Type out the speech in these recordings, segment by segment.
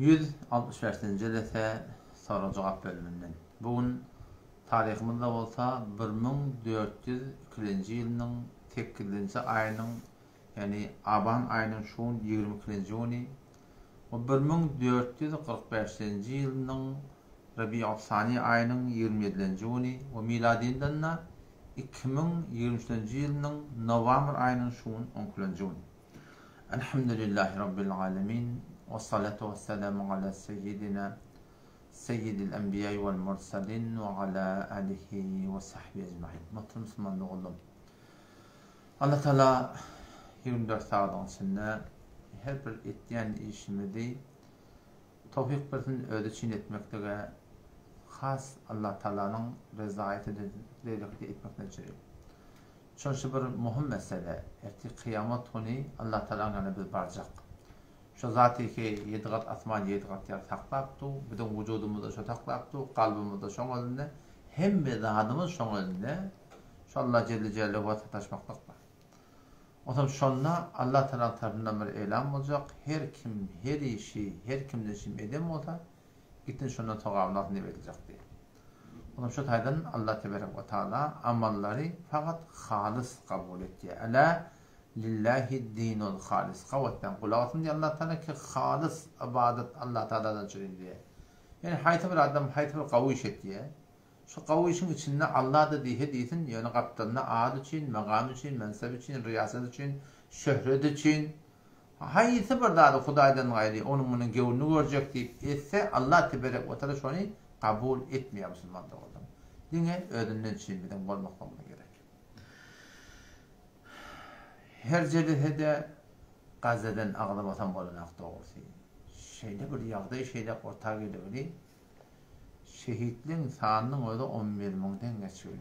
165-nji jelese sorag-jogap bölüminden. Bu gün taryhymyzda bolsa 1402-nji ýylynyň sekizinji aýynyň, ýagny aban aýynyň şu gün 22-nji güni we 1445-nji ýylynyň Rabi'us-Sani aýynyň 27-nji güni we miladyndan-da 2023-nji ýylynyň nowabr aýynyň şu gün on ikilenji güni. Elhamdülillahi Rabbil alemin, wessalatu wesselamu ala seyyidina seyyidil enbiýai wel mursalin we ala alihi we sahbihi ecmain. Muhterem musulman doganlarym! Allah Taala 24 sagadyň içinde her bir etýän işimizi towfyk bersin özi üçin etmeklige has Allah Taalanyň rezaýet ederlikde etmekden üçin. Şonça bir möhüm mesele. Ertir kyýamat güni Allah Tagalaň ýanyna biz barjak. Şo zaty ki ýedi gat asman, ýedi gat ýer saklap dur, biziň wujudymyzda şo saklap dur, kalbymyzda şoň elinde, hemme zadymyz şoň elinde, şo Allah Jelle Jelaluhuwa sataşmaklyk bar. Onsoň şonda Allah Tagalaň tarapyndan bir elan boljak, her kim her işi her kimden şim eden bolsa, gitsin şondan sogabyny alsyn diýip aýdyljak diýýär. Onam şu taýdan Allah teberek we taala amallary fakat halys kabul etýär. Ela lillahi dinul halis. Gabatdan gulak asyň diýýär Allah taala ki halys ybadat Allah taaladan çürin diýýär. Ýani haýsy bir adam haýsy bir gawy iş etýär. Şu gawy işiň içinde Allah-da diýse diýsin, ýöne gapdalynda ad üçin, magam üçin, mensep üçin, riýasat üçin, şöhret üçin, Haýsy bir zady Hudaýdan gaýry onuň-munuň göwnüni görjek diýip etse, Allah teberek we taala şony kabul etmeýär musulman doganlarym. Diňe özünden üçin biziň bolmaklygymyz gerek. Her jelesede Gazzadan agzamasam bolanak dogrusy. Şeýle bir ýagdaý şeýle orta gelegli şehitliň sanynyň özi 11 müňden geçigli.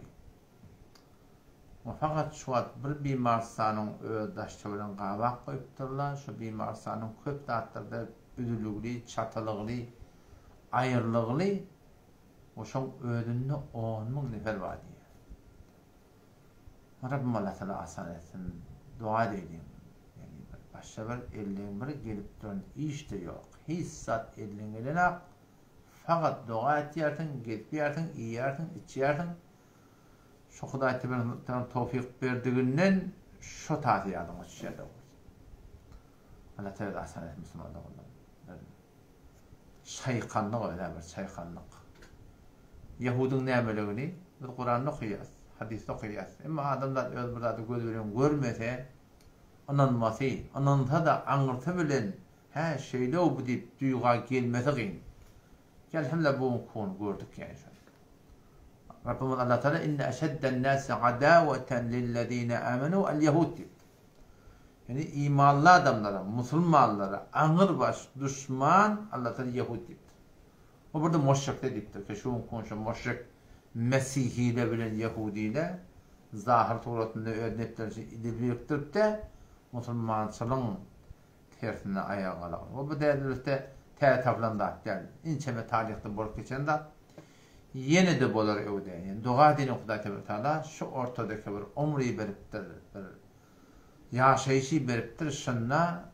We fakat şu wagt bir bimarystanyň öz daş-töweregini gabap goýupdyrlar. Şu bimarystanyň köp zatlarda üzülügli, çatylygly, aýrylygly we şoň özünde 10,000 nefer bar diýýär. Rabbim Allah Taala asan etsin. Dua edeýliň. Ýagny bir başga bir elden bir gelip duran iş-de ýok. Hiç zat elden gelenok. Fakat doga etýärsiň, gezipýärsiň, iýýärsiň, içýärsiň. Şu Hudaý teberek towfyk berdiginden şo tasy ýadyňa düşýär dogrusy. Allah teala asan etsin musulman doganlarym. Bir şaýkanlyk özä bir şaýkanlyk. Ýahudyň nämeligini biz Kuranda okaýas, hadysda okaýas. Emma adamzat öz bir zady gözi bilen görmese, ynanmasy, ynansa-da aňyrsy bilen hä şeýle-ow bu diýip duýga gelmesi gyn. Elhamdülillah bu günki gün gördük ýani şony. Rabbimiz Allah Teala inne eşedden nasi adaweten lillezine amenu el yahud diýipdir. Ýani imanly adamlara, musulmanlara aňyrbaş duşman Allah Teala ýehud diýipdir. O burada moşrikde diýipdir ki, şu gün şu moşrik mesihile bilen ýehudile zahyr suratynda öz nepleri üçin idil birikdirip-de musulmançylygyň tersine aýaga galan. We bu dälirlikde täze tapylan zat däl. Inçeme taryhda bolup geçen zat. Ýene-de bolar öwde. Ýani doga edeliň Hudaý Tebarek Taala şu ortadaki bir omri beripdir, bir ýaşaýşy beripdir şunda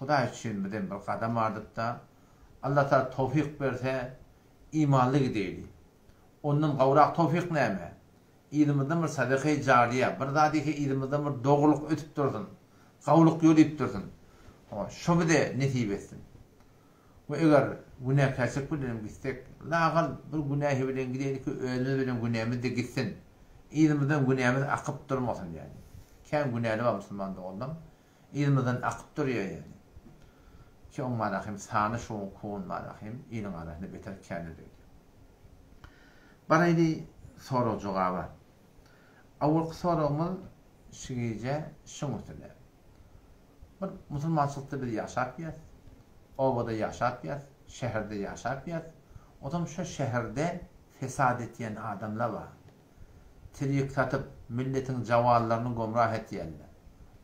Hudaý üçin bizem bir gadam ardypda Allah Taala towfyk berse imanly gideýli. Ondan gowrak towfyk näme? Yzymyzdan bir sadakaýy jariýa, bir zady yzymyzdan bir dogrulyk ötüp dursun. Gowulyk ýörüp dursun. Hawa, şo bize nesip etsin. We eger günäkärçilik bilenem gitsek, lagal bir günähi bilen gideýlik ki, özümiz bilen günämiz-de gitsin. Yzymyzdan günämiz akyp durmasyn ýaly. Kän günäli bar musulman doganlam. Yzymyzdan akyp durýar ýaly. Ki oň manahym sany şu kun manahym iliň arasynda beter kändir öýdýän. Baraýly sorag-jogaba. Awalky soragymyz şu gije şuň üstünde. Bir musulmançylykda biz ýaşap ýas, obada ýaşap ýas, şäherde ýaşap ýas. Otam şo şäherde fesat etýän adamlar bar. Tirýek satyp milletiň jawallaryny gomrah etýänler.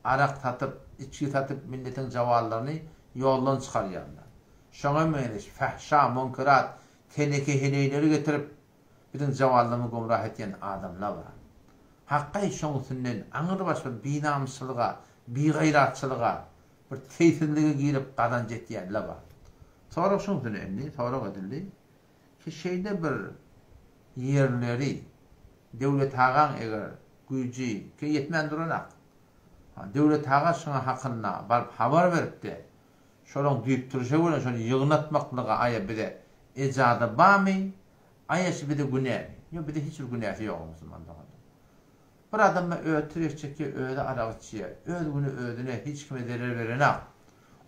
Arak satyp, içgi satyp milletiň jawallaryny ýoldan çykarýanlar. Şoňa meňzeş fahşa, munkerat, teneke heleýleri getirip biziň jawallarymyzy gomrah etýän adamlar bar. Hakgaý şoň üstünden aňrybaş bir binamysçylyga, bigaýratçylyga, bir teýsizlige girip gazanç etýänler bar. Sorag şuňsuna indi, sorag edildi ki şeýle bir ýerleri Döwlet agaň eger güýji ki ýetmän duranak. Döwlet aga şuňa hakynda baryp habar beripdi. Şolaň düýpdürşe bilen şony ýygnatmaklyga aýa bize ejada bamy, aýa şi bize günämi? Ýok bize hiç bir günäsi ýok musulman doganlar. Bir adamma özi tirek çekýär, özi arak içýär, öz güni özüne hiç kime zerer berenak.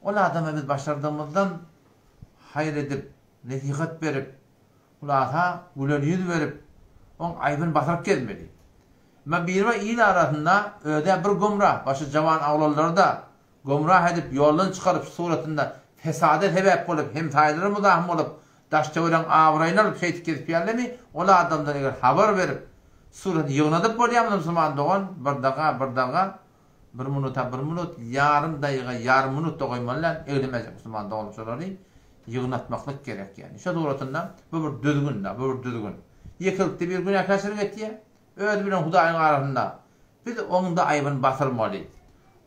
Ol adama biz başardygymyzdan haýyr edip, nesihat berip, hulasa güler ýüz berip, oň aýbyny basyryp gezmeli. Emma biri bar il arasynda özä bir gümrah, başy jawan oglanlary-da Gümrah edip, ýoldan çykaryp, suratynda fesada sebäp bolup, hemsaýalara muzahym bolup, daş-töweregiň abraýyny alyp şeýdip gezip ýörlemi, ol adamdan eger habar berip, suratyny ýygnadyp bolýarmy musulman dogan, bir daga, bir daga, bir minuta, bir minut, ýarym daýyga, ýarym minut-da goýmaly däl, eglemejek musulman dogan şolary ýygnatmaklyk gerek ýagny. Şo suratynda bu bir düzgün-da, bu bir düzgün. Ýekelikde bir günäkärçilik etýär, özi bilen Hudaýyň arasynda Biz oňda aýbyny basyrmaly.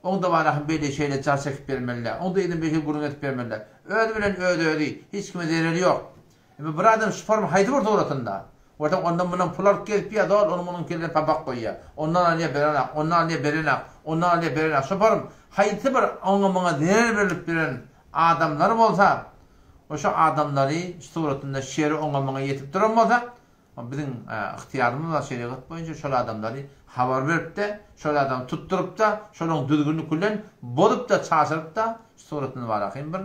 Oňda barahym beýle şeýle jar çekip bermeli-dä. Oňda ýene beýle gürrüň edip bermeli-dä. Özi bilen öz-özi, hiç kime zereri ýok. Emma bir adam şu forma haýsy bir suratynda, görseň ondan-mundan pul alyp gezip ýa zol onuň munuň kellesine papak goýýar. Ondan alýar berenak, ondan alýar berenak, ondan alýar berenak. Şu form haýsy bir oňa-muňa zerer berlip ýören adamlar bolsa, oşo adamlary şu suratynda şeri oňa-muňa ýetip duran bolsa, Biziň ygtyýarymyz bar şerigat boýunça şol adamlary habar berip-de, şol adamy tutduryp-da, şolaryň düzgünini küllen bozup-da, çaşyryp-da, şu suratdan ybarat bir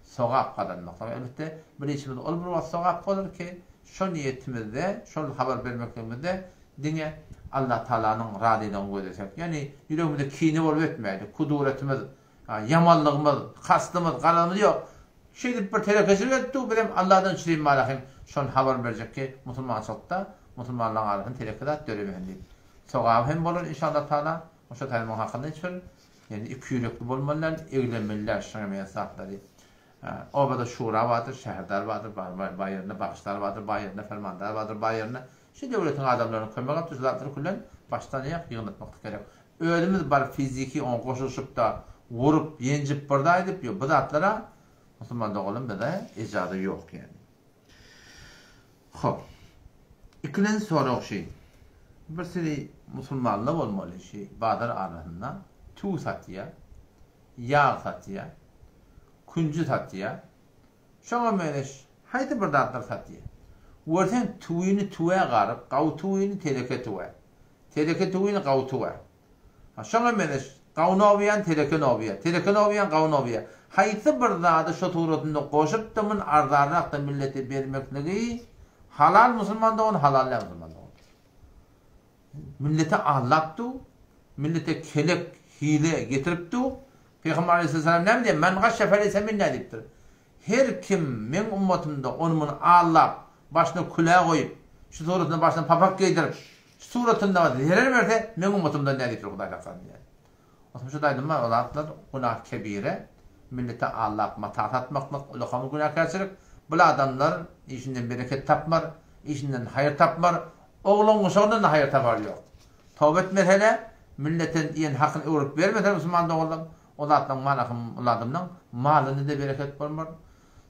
sogap gazanmak. Elbetde, bir işimiz ol bir wagt sogap bolar ki, şo niýetimizde, şol habar bermekligimizde diňe Allatagalanyň razylygyny gözlesek. Ýagny ýüregimizde kine bolup etmäýlik, kuduretimiz, ýamanlygymyz, kastymyz, garazymyz ýok. Şeýdip bir telekeçilik edip dur, bizem Alladan çürim barahym şony habar berjek ki, musulmançylykda musulmanlaryň arasynda teleke zat döremesin diýip. Sogaby hem bolar inşallah taala. Şo taýdan muň hakynda hiç bir ýani ikiýürekli bolmaly däl, eglenmeli däl şuňa meňzeş zatlary. Obada şura bardyr, şäherdar bardyr, bar ýerinde bagşdar bardyr, bar ýerinde fermandar bardyr, bar ýerinde şu döwletiň adamlaryna kömek alyp şu zatlary küllen başdan aýak ýygnatmaklyk gerek. Özümiz baryp fiziki oňa goşulyşypda urup, ýenjip bir zat edip ýok. Bu zatlara musulman doganlarym bize ejaza ýok ýani. Hop. Ikilenji sorag şi. Bir seri musulmanlar bolmaly şi bazar arasynda tüwi satýa, ýag satýa, künji satýa. Şoňa meňzeş haýsy bir zatlar satýa. Görseň tüwini tüwä garyp, gawy tüwini teleke tüwä. Teleke tüwini gawy tüwä. Ha, şoňa meňzeş, gawy nowýan teleke nowýa, teleke nowýan gawy nowýa. Haýsy bir zady şo suratynda goşup-da muny arzanrak-da millete bermekligi halal musulman dogan, halal däl musulman dogan. Millete aldap du, millete kelek, hile getirip du. Pygamber aleyhisselam näme diýýär? Men gaşşa feleyse minna diýipdir. Her kim meň ummatymda ony-muny aldap, başyna külä goýup, şu suratynda başyna papak geýdirip, şu suratynda zerer berse, meň ummatymdan däl diýipdir Hudaý saklasyn diýýär. Onsoň şu aýdym bar, o zatlar günah kebire, millete aldap mata satmaklyk, ulakam günäkärçilik. Bul adamlar işinden bereket tapmar, işinden haýyr tapmar, oglan guşagyndan-da haýyr tapar ýok. Toba etmese-de, millete iýen hakyny öwrüp bermese musulman doganlar, O zatlaryň manasy ol adamlaň malynda-da bereket bolmaz.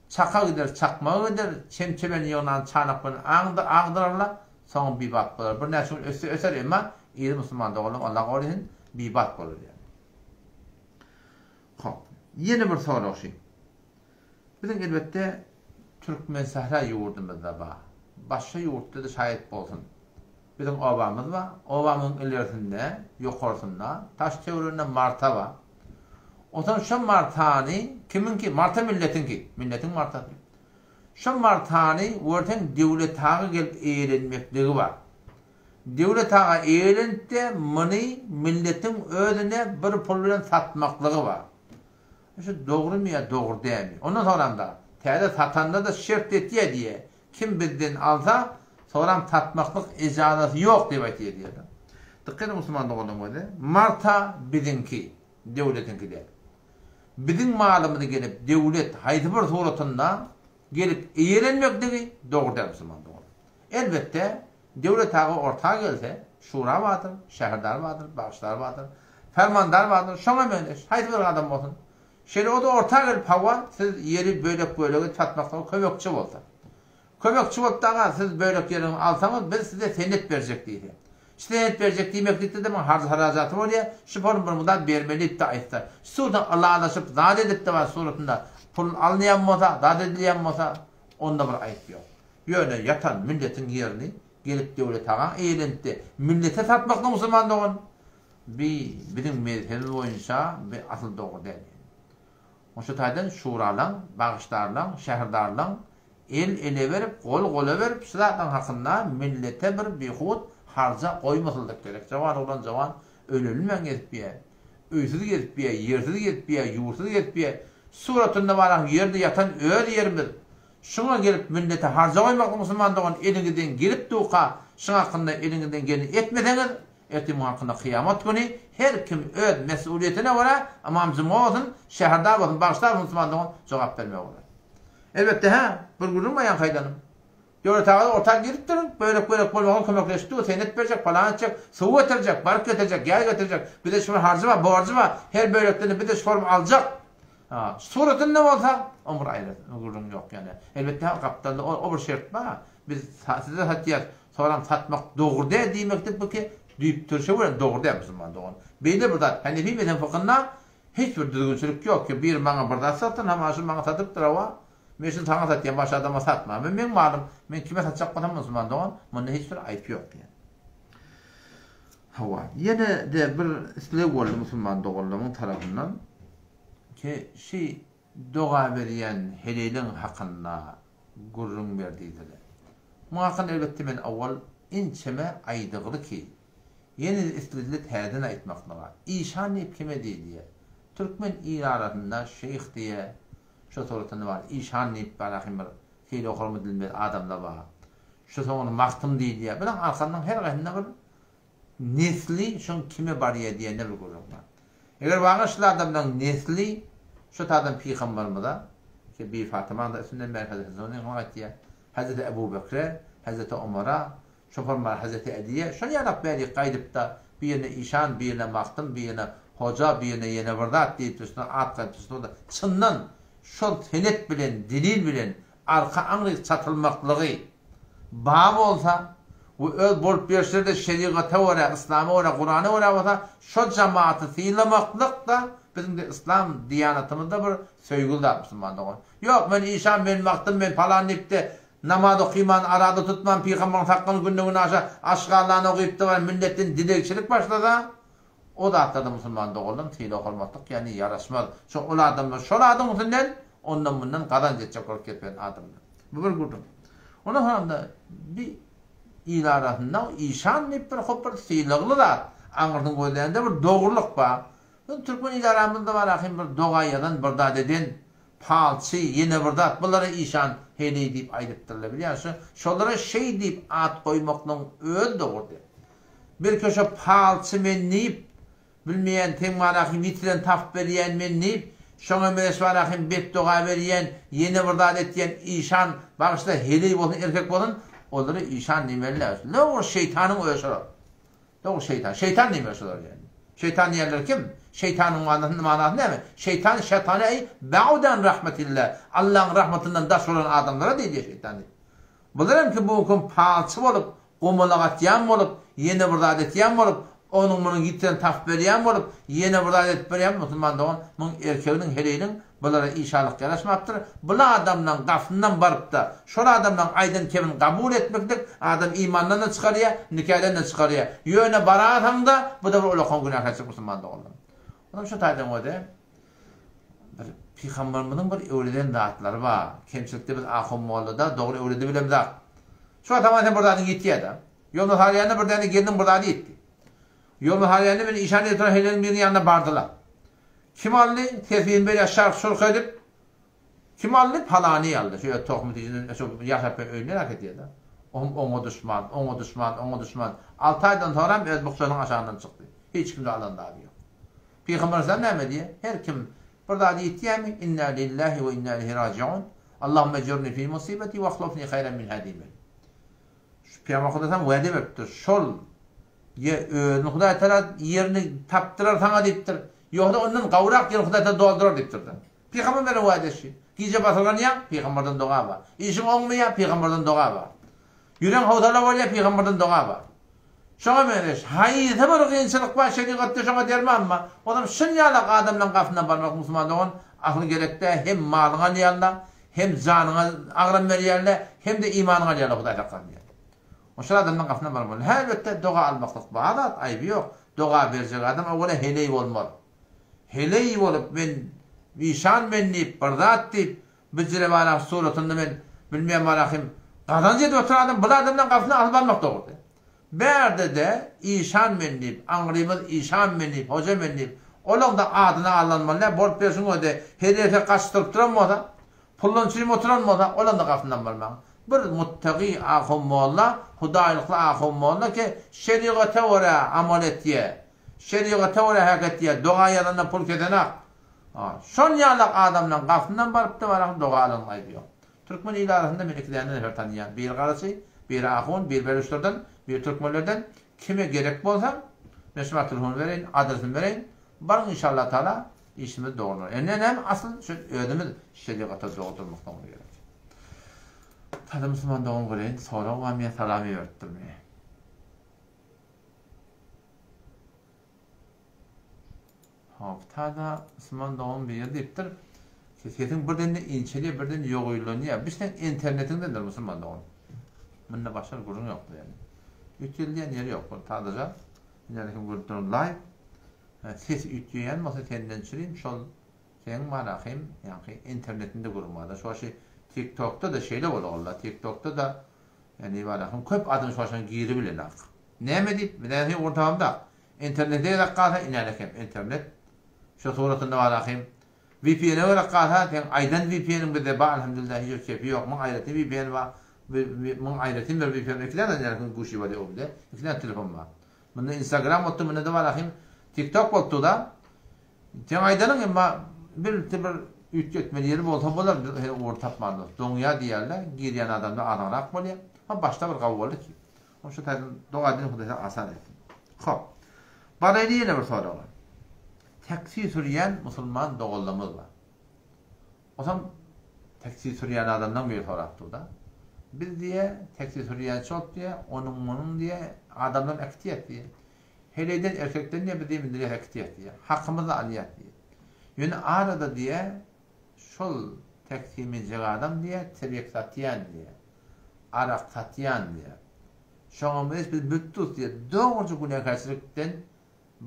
Çaka gider, çakmaga gider, çemçe bilen ýygnan çanak bilen agdyrarlar, soňy bibat bolar. Birnäçe gün ötse öter, emma yzy musulman doganlaryň Allah gorasyn, bibat bolar ýaly. Hop. Ýene bir sorag şu. Biziň elbetde Türkmensähra ýurdumyzda bar. Başga ýurtda-da şaýat bolsun. Biziň obamyz bar. Obamyzyň ilerisinde, ýokarsynda, daş-töwereginde marta bar. Onsoň şo martany kimiňki? Marta milletiňki. Milletiň martasy. Şo martany görseň Döwlet aga gelip eýelenmekligi bar. Döwlet aga eýelenip-de muny milletiň özüne bir pul bilen satmaklygy bar. Şu dogrymy ýa dogry dälmi? Ondan soňram-da, täze satanda-da şert etýär diýýär. Kim bizden alsa, soňram satmaklyk ejazasy ýok diýip aýtýar diýýär. Dykgat ediň musulman doganlaryň özi, marta biziňki, döwletiňki däl. Biziň malymyzy gelip döwlet haýsy bir suratynda gelip eýelenmekligi dogry däl musulman doganlar. Elbetde, Döwlet aga orta gelse, şura bardyr, şäherdar bardyr, bagşylar bardyr, fermandar bardyr, şoňa meňzeş haýsy bir adam bolsun. Şeýle o-da orta gelip hawa, siz ýeri bölek-bölek edip satmaklyga kömekçi bolsa. Kömekçi bolup daga siz bölek ýeriňizi alsaňyz biz size senet berjek diýse. Şu senet berjek diýmeklikde-de muň harjy-harajaty bolýar, şu puluny bir mukdar bermeli diýip-de aýtsa. Şu suratda ylalaşyp zat edip-de bar suratynda pul alynýan bolsa, zat edilýän bolsa, onda bir aýyp ýok. Ýöne ýatan milletiň ýerini gelip döwlet agaň eýelenipdi. Millete satmaklyk musulman dogan bi biziň mezhebimiz boýunça bi asyl dogry däl. Oşo taýdan şuralaň, bagyşdarlaň, şäherdarlaň el ele berip, gol gola berip şu zatlaň hakynda millete bir bihut harja goýmasyldyk gerek. Jawan oglan jawan ölelinmän gezip ýä. Öýsüz gezip ýä, ýersiz gezip ýä, ýurtsuz gezip ýä. Suratynda barak ýerde ýatan öz ýerimiz. Şuňa gelip millete harja goýmaklyk musulman dogan eliňizden gelip duka şuň hakynda eliňizden geleni etmeseňiz ertir muň hakynda kyýamat güni her kim öz mesulyýetine görä ymam jumga bolsun şäherdar bolsun bagşdar bolsun musulman dogan jogap bermeli bolar. Elbetde hä bir gürrüň bar ýaňky aýdanym. Döwlet aga orta giripdir bölek bölek bolmaga kömekleşip dur senet berjek palan etjek suw getirjek baryp getirjek ýag getirjek bize şu bir harjy bar borjy bar her bölekden bize şu form aljak Ha, suratynda bolsa, o bir aýry gürrüň ýok ýöne. Elbetde gapdalda o, o bir şert bar. Biz size satýas, soram satmak dogry däl diýmeklik bu ki düýp türşe bilen dogry däl musulman dogan. Beýle bir zat Hanefi mezhebi fykynda hiç bir düzgünçilik ýok ki biri maňa bir zat satsyn, hama şu maňa satypdyr hawa, men şuny saňa satýan başga adama satman. Bu meň malym, men kime satjak bolsam musulman dogan, munda hiç bir aýyp ýok diýen. Hawa, ýene-de bir isleg boldy musulman doganlarymyň tarapyndan. Ki şi doga berýän heleýleň hakynda gürrüň ber diýdiler. Muň hakynda elbetde men owal ençeme aýdygly ki, ýene-de islediler täzeden aýtmaklyga. Işan diýip kime diýilýär? Türkmen il arasynda şeýh diýe, şo suratynda bar, işan diýip bar ahym bir sylag-hormat edilmez adamlar bar. Şo soňra magtym diýilýär. Bulaň arkasynyň her gaýsynda bir Nesli şoň kime barýa diýende bir gürrüň bar. Eger waga şul adamlaň nesli şo tadan pygambarymyza, ki Bibi Fatymaň da üstünden bäri Hezreti Zonyň aýtýa, Hezreti Ebu Bekre, Hezreti Omara, şopan bar Hezreti Ädiýe, şol ýalak bärik gaýdypda birine işan, birine magtym, birine hoja, birine ýene bir zat diýip üstüne at gaýdyp üstüne çyndan şol senet bilen delil bilen arka aňryk çatylmaklygy ba bolsa we öz bolup berşleri-de şerigata görä, yslama görä, Kurana görä bolsa, şo jamaty sylamaklyk-da biziň-de yslam diýanatymyzda bir söýgüli zat musulman dogan. Ýok, men işan, men magtym, men palan diýip-de, namaz okyman, araza tutman, pygambaryň sakgalyny günde-günaşa aşgarlany okyp-da baryp milletden dilegçilik başlasa, O zatlarda musulman doganlaryň sylag-hormatlyk ýany ýaraşmaz. Şo ol adamlar şol adyň üstünden ondan-mundan gazanç etjek bolup gezýän adamlar. Bu bir gürrüň. Ondan soňam-da bi il arasynda işan diýip bir hop bir sylagly zat. Aňyrsyny gözlände bir dogrulyk bar. Biz türkmen il aramyzda bar ahym bir doga ýazan, bir zat eden palçy, ýene bir zat bulara işan heleý diýip aýdypdyrlar. Bilýän şo şolara şeý diýip at goýmaklygyň özi dogry däl. Bir köşe palçy men diýip, bilmeýän teň barahym ýitiren tapyp berýän men diýip, şoňa mereş barahym betdoga berýän, ýene bir zat etýän işan, bagyşla heleý bolsun erkek bolsun, olara işan diýmeli däl. Dogry şeýtanyň özi şolar. Dogry şeýtan. Şeýtan diýmeli şolar ýaly. Şeýtan diýenler kim? Şeýtanyň manasy manasy näme? Şeýtan şetane eý ba'udan rahmetilla. Allaň rahmatyndan daş bolan adamlara diýilýär şeýtan diýip. Bular hem ki bu gün palçy bolup, gomalak atýan bolup, ýene bir zat etýän bolup, onuň-munuň ýitirini tapyp berýän bolup, ýene bir zat edip berýän musulman dogan, muň erkeginiň, heleýiniň bulara işalyk ýaraşmapdyr. Bul adamlaň gafyndan baryp-da, şol adamlaň aýdan kebini gabul etmeklik adam imandan-da çykarýar, nikäden-de çykarýar. Ýöne barasaň-da, bu-da bir ulakan günäkärçilik musulman doganlar. Onam şu taýdan göze. Bir pygamberimiziň bir öwreden zatlary bar. Kemçilikde biz ahun mollada dogry öwredibilemzak. Şu wagt aman sen bir zadyň ýetýär-de. Ýoluna salýanda bir däne gelniň bir zady ýetdi. Ýoluna salýanda men işan diýip duran heleniň biriniň ýanyna bardylar. Kim aldy? Tesbihini berýär şark-şurk edip. Kim aldy? Palany aldy. Şu öz tohumy tijini şu ýaşap ýören öýünden äkidýär-de. Ohm oňa duşman, oňa duşman, oňa duşman. Alty aýdan soňram öz bukjasynyň aşagyndan çykdy. Hiç kimde alan zady ýok. Pygamber aleyhisselam näme diýýär? Her kim bir zady ýitýärmi? Inna lillahi we inna ileyhi rajiun. Allahumma ejurni fi musibeti we ahlufni haýran minha diýmeli. Şu Pygamber aleyhisselam wade beripdir. Şol ýe özüni Hudaý Taala ýerini tapdyrar saňa diýipdir. Ýogsa ondan gowrak ýyl Hudaý doldurar diýipdir-de. Pygamber beren wada şi. Gije basyrganýaň, pygamberden doga bar. Işiň oňmaýar, pygamberden doga bar. Ýüregiň howsala bolýar, pygamberden doga bar. Şoňa meňzeş, haýsy bir kynçylyk bar şerigatda şoňa derman bar. Onam şun ýalak adamlaň gapyndan barmak musulman dogan asyl gerek däl, hem malyňy alýarlar, hem janyňa agram berýärler, hem-de imanyňy alýarlar Hudaý saklasyn diýýär. O şol adamlaň gapyndan barmaly. Hä elbetde doga almaklyk bar zat, aýby ýok. Doga berjek adam owala heleý bolmaz. Heleý bolup men işan men diýip bir zat diýip bijire barah suratynda men bilmeýän barahym gazanç edip oturan adam bul adamdan gapysyna asyl barmak dogry däl. Bärde-de işan men diýip aňrymyz işan men diýip hoja men diýip olaň-da adyna allanmaly däl bolup berşiň özi her erkek gaçdyryp duran bolsa puldan çürim oturan bolsa olaň-da gapysyndan barmaň. Bir muttagy ahun molla hudaýlykly ahun molla ki şerigata görä amal etýä Şerigata görä hereket edýär, doga ýazanda pul kesenak. Şol ýalak adamlaň gapysyndan barypdy barak doga alanyň aýby ýok. Türkmen il arasynda men ikidäne nefer tanýan. Biri garaçy, biri ahun, biri beluşlardan, biri türkmenlerden. Kime gerek bolsa, men şu wagt telefonyny bereýin, adresini bereýin. Baryň inşallah taala işimiz dogrular. Indi näme asyl şu özümiz şerigata dogry durmak dogry gerek. Taze musulman dogan göreýin, sorag barmy ýa salam iberipdirmi? Haftada musulman dogan biri diýipdir. Sesiň birden-de inçelýär, birden ýogynlanýar. Bu seň internetiňdendir musulman dogan. Munda başga bir gürrüň ýokdur ýani. Üýtgedilýän ýeri ýok. Bu sadaja indi kim görüp duran live. Ses üýtgeýän bolsa senden çürim şol seň barahym ýaňky internetinde gürrüň bardyr. Şo şu TikTokda-da şeýle bolagalla. TikTokda-da ýani barahym köp adam şo şoň giribilenak. Näme diýip, nähili gurtabamda, internete gerek galsa inäne kem, internet şo suratynda bar ahym. VPN-e gerek galsa, seň aýdan VPN-iň bizde bar alhamdulillah hiç bir kepi ýok, muň aýratyn VPN bar, muň aýratyn bir VPN, ikiden de nähili guşy bar ýok bizde, ikiden telefon bar. Munda Instagram bolupdyr, munda-da bar ahym, TikTok bolupdyr-da. Seň aýdanyň emma bir bir üýtgetmeli ýeri bolsa bolar, biz heniz ugur tapmandyrys. Doňýar diýýärler, girýän adamlar azagrak bolýar. Ha başda bir gawy boldy ki. Hop şu taýdan doga edin Hudaý saňa asan etsin. Hop. Baraýly ýene bir soraga. Taksi sürýän musulman doganlarymyz bar. Osam taksi sürýän adamdan biri sorapdyr-da. Biz diýe taksi sürýänçi bolup diýe, onuň munuň diýe adamdan äkitýäs diýe. Heleýden erkekden diýe biz diýe mindirýäs äkitýäs diýe. Hakymyzy alýas diýe. Ýöne arada diýe şol taksi minjek adam diýe tirýek satýan diýe. Arak satýan diýýär. Şoňa meňzeş biz mütdus diýýär. Dogruja günäkärçilikden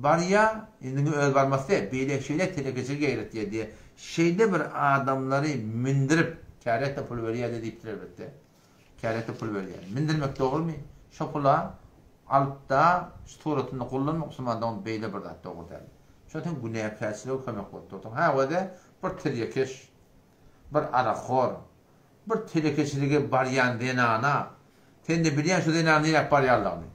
barýar, indiňi öz barmasy däl, beýle şeýle telekeçilik ýaýratýar diýýär. Şeýle bir adamlary mündürip, käret-de pul berýär-de diýipdir elbetde. Käret-de pul berýär. Mündürmek dogrumy? Şo pula alyp-da, şu suratynda gollanmak musulman dogan beýle bir zat dogry däl. Şo sen günäkärçilige kömek bolup dursuň. Hä, o-da bir tirýekeş, bir arakhor, Bir telekeçilige barýan zenana, sen-de bilýäň şu zenanyň niräk barýanlygyny.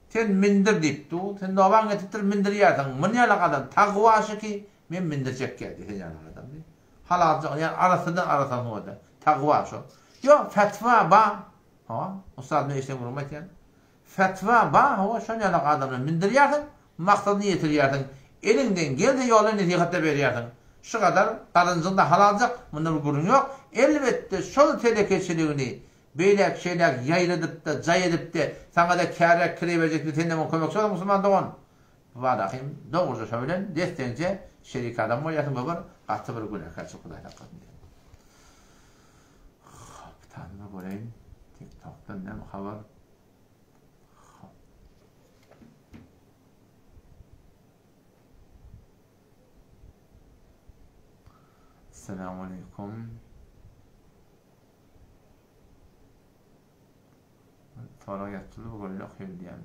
Sen mindir diýip dur, sen nobaň ýetipdir mindirýärsiň. Muny ýalak adam tagwa şyky, men mindirjek geldi sen ýalak adam diý. Halaljyk, ýa arassadan arassasyň o-da. Tagwa şo. Ýok, fetwa ba. Hawa, ussat men eşiden gürrüňimi aýtýan. Fetwa bar hawa şon ýalak adamlary mindirýärsiň maksadyna ýetirýärsiň eliňden gelse ýola nesihatda berýärsiň şu gadar gazanjyňda halaljak munda bir gürrüň ýok elbetde şol telekeçiligini beýläk şeýläk ýaýradypda jaý edipde saňada kärräk kireý berjek diýip senden muň kömekçi bolsaň musulman dogan bu barahym dogruja şo bilen des deňje şerik adam bolýarsyň bu bir gaty bir günäkärçilik hudaý saklasyn diýen. Hop tanma göreýin tiktokdan näme habar. Assalamu aleykum. Sorag ýatdy bu göreli okaýyn diýen.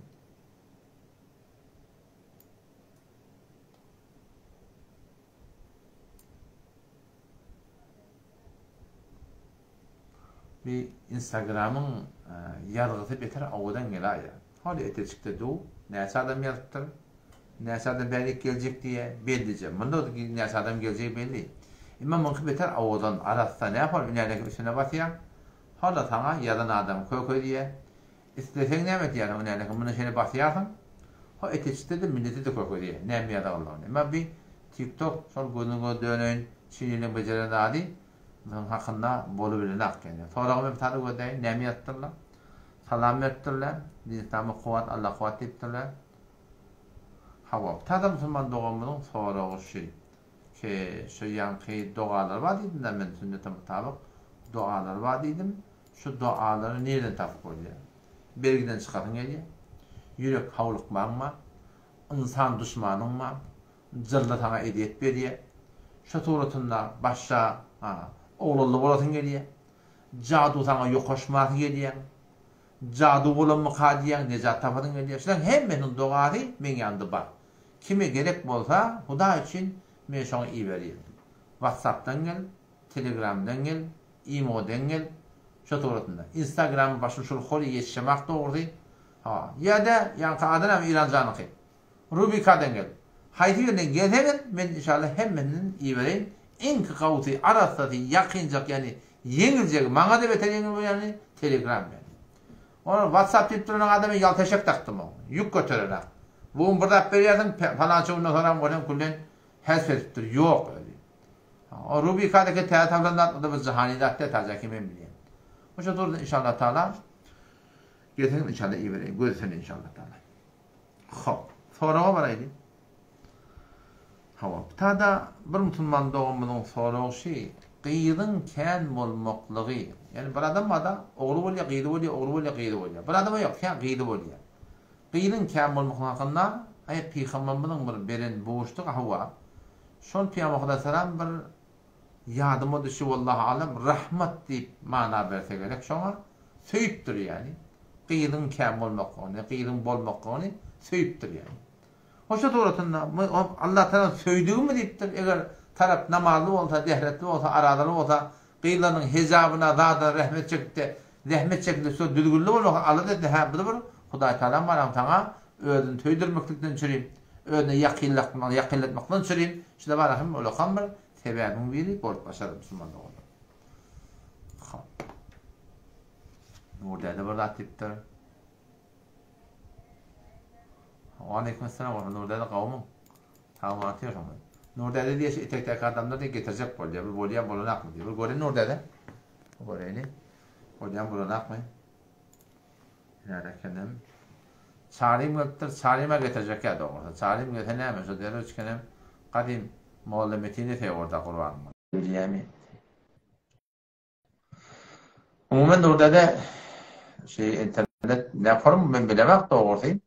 Bir instagramyň ýazgysy beter owadan gelaýa. Hol eteçikde du, näçe adam ýazypdyr, näçe adam bärik geljek diýýä, bellije. Munda näçe adam geljegi belli. Emma muňky beter owadan, arassa, nähol ünälek üstüne basýaň, hol-a saňa ýazan adam köke diýýä. Isleseň näme edýärsiň ünälek munda şeýle basýarsyň, ho eteçikde-de millete-de köke diýýä, näme ýazaganlygyny. Emma bi. TikTok şol gözüňe döneýin çiniliň bejeren zady biziň hakynda bolubilenak ýani. Soragy men sada gözläýin näme ýazypdyrlar. Salam beripdirler. Din islama kuwwat Alla kuwwat diýipdirler. Hawa tada musulman doganymyzyň soragy şy ki şu ýaňky dogalar bar diýdim-dä men sünnete mutabyk dogalar bar diýdim. Şu dogalary nireden tapyp bolýar? Bergiden çykasyň gelýär. Ýürek howlukmaň bar. Ynsan duşmanyň bar. Jyrly saňa ezýet berýär. Şo suratynda başga oglanly bolasyň gelýär. Jadu saňa ýokaşmasy gelýär. Jadu bolanmyka diýýäň, nejat tapasyň gelýär. Şularyň hemmesiniň dogasy meň ýanymda bar. Kime gerek bolsa, Hudaý üçin men şoňa iberýän. Whatsappdan gel, Telegramdan gel, Imoden gel, şo suratynda. Instagramy başym şul hol ýetişemak dogrusy. Ha, ýa-da ýaňky ady näme Iranjanyňky? Rubikadan gel. Haýsy birinden gelseňiz, men inşallah hemmesinden ibereýin. Iňki gowusy, arassasy, ýakynjak, ýagny ýeňiljegi, maňa-da beter ýeňil bolýany Telegram ýagny. Ol WhatsApp diýip duran adama ýalta eşek dakdym oňa. Ýük göterenak. Bu gün bir zat berýärsiň, palança günden soňram bolýan küllen hezf edipdir. Ýok özi. O Rubikadaki täze tapylan zat, o-da bir jahany zat däl, täjeki men bilýän. Oşa durdy inşallah taala. Gelseňiz inşallah ibereýin. Göz üstüne inşallah taala. Hop, soraga baraýly. Hawa, tada bir musulman doganymyzyň soragy şi, gyzyň kän bolmaklygy, ýagny bir adam barda, ogly bolýar, gyzy bolýar, ogly bolýar, gyzy bolýar. Bir adama ýok, kän gyzy bolýar. Gyzyň kän bolmaklygy hakynda, aý, pygamberimiziň bir beren buşlugy, hawa, şol pygamber alaýhyssalam bir Ýadyma düşdi wallahu alem rahmat diýip mana berse gerek şoňa söýüpdir ýani gyzyň kän bolmaklygyny gyzyň bolmaklygyny söýüpdir ýani. Hoşa suratynda Allah tagala söýdügimi diýipdir eger tarap namazly bolsa dehretli bolsa arazaly bolsa gyzlarynyň hejabyna zadyna rehmet çekipde zähmet çekipde şo düzgünli bolmasa alada etse hä bu bir Hudaý tagalam baram saňa özüni söýdürmeklikden çürim özüne ýakynlatmakdan çürim şuda bara hem ulakam bir Sebäbiň biri bolup başardy musulman doganlar. Hop. Nur däde bir zat diýipdir. Waleýkim esselam Nur däde gowmyň? Sag bol atýarsyňmy? Nur däde diýýär şu etekdäki adamlar diýip getirjek bolýar. Bir bolýan bolanakmy diýip. Bir göreýin Nur däde. Göreýli. Bolýan bolanakmy? Näre ekenim. Çarym gelipdir, Çaryma getirjek ýa dogrusy. Çarym gelse näme, şo derrew çikenem gadym Molla Metine seýgurda gurbanyň. Bilýämi? Umuman Nurdede şu internet ne forum men bilemok dogrusy.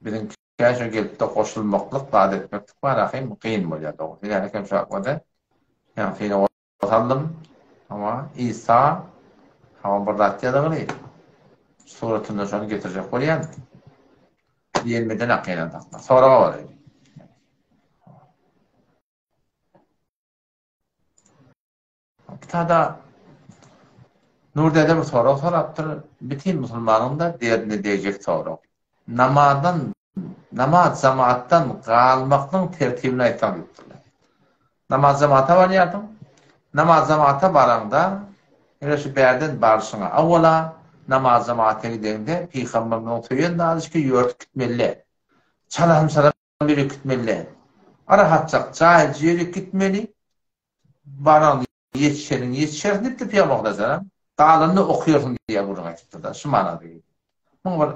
Biziňkä şo gelipde goşulmaklyk zat etmeklik bar ahym kyn bolýar dogrusy. Näre kem şu hakda. Ýa syna Saldym. Hawa, Isa, hawa bir zat ýazygyly. Suratynda şony getirjek bolýan. Diýenmeden akylan sakla. Soraga baraýyn. Kitada Nur dede bir sorag sorapdyr. Bütin musulmanyň da derdine degjek sorag. Namazdan, namaz jamaatdan galmaklygyň tertibini aýtsaň diýipdirler. Namaz jamaata barýarsyň. Namaz jamaata baraňda, ine şu bärden barşyňa, awwala namaz jamaata gideňde pygamberimiziň söýen zady şki ýörtüp gitmeli däl. Çalasym-çalam ýörüp gitmeli däl. Rahatjak jaýly ýörüp gitmeli. Baraňda Ýetişeniň ýetişersiň diýipdir Pygamber Alaýhyssalam. Galanyny okaýarsyň diýýär gürrüň aýdypdyr-da, şu manada gelýär. Muň bir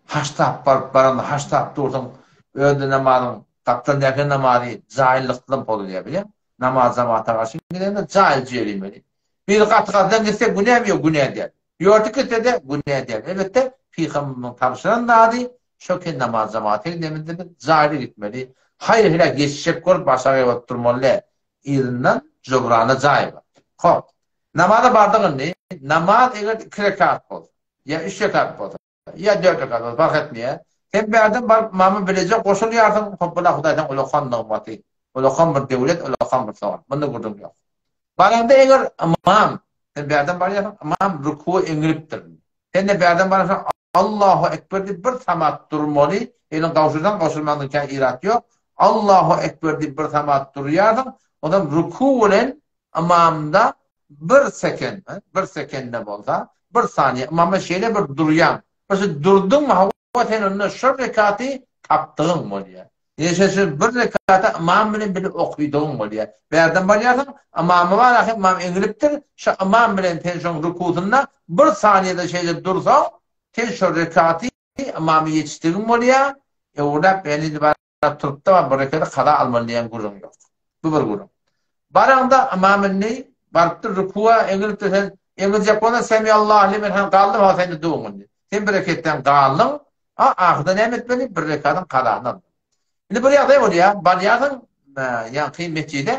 haşlap baryp baranda haşlap dursaň, özde namazyň gapdalyndaky namazy jaýlykdan pozulýar bilýäň. Namaz jamagata garşy gidende jaýly ýörimeli. Biri gaty gatydan gitse günämi ýok, günä däl. Ýörtük gitse-de günä däl. Elbetde, Pygamberimiziň tabşyran zady şo ki namaz jamagata gidemizde biz jaýly gitmeli. Haýyr-heläk ýetişjek bolup başagaý bolup durmaly däl. Yzyndan jobrana jaý bar. Hop. Namaza bardyk indi. Namaz eger iki rekat bolsa, ýa üç rekat bolsa, ýa dört rekat bolsa parh etmeýär. Sen bärden baryp ymama bileje goşulýarsyň, hop bula Hudaý saňa ulakan nygmaty, ulakan bir döwlet, ulakan bir sogap. Munda gürrüň ýok. Baraňda eger ymam, sen bärden barýarsyň, ymam rukuwa eňilipdir. Sen-de bärden bararsyň, Allahu Ekber diýip bir samat durmaly, eliňi gowşursaň gowşurmaňda kän irat ýok. Allahu Ekber diýip bir samat durýarsyň, onsoň ruku bilen ymamda bir sekend, bir sekende bolsa, bir saniýe ymama şeýle bir durýaň. Bir şu durduňmy, hawa sen onda şol rekaty tapdygyň bolýar. Ýene şu bir rekata ymam bilen bile okydygyň bolýar. Bärden barýarsyň, ymamy bar ahy, ymam eňilipdir, şo ymam bilen sen şoň rukusynda bir saniýede şeýle dursaň, sen şo rekaty ymamy ýetişdigiň bolýar, öwrüläp ýene indi baryp turupda bir rekady kaza almaly diýen gürrüň ýok. Bu bir gürrüň. Baraňda ymam indi barypdyr rukuwa eňilipdir sen eňiljek bolsaň semiallahu limen han galdym ha sen duň indi. Sen bir reketden galdyň, A ahyrda näme etmeli? Bir rekadyň kazasyny almaly. Indi bir ýagdaý bolýar, barýarsyň ýaňky mesjide,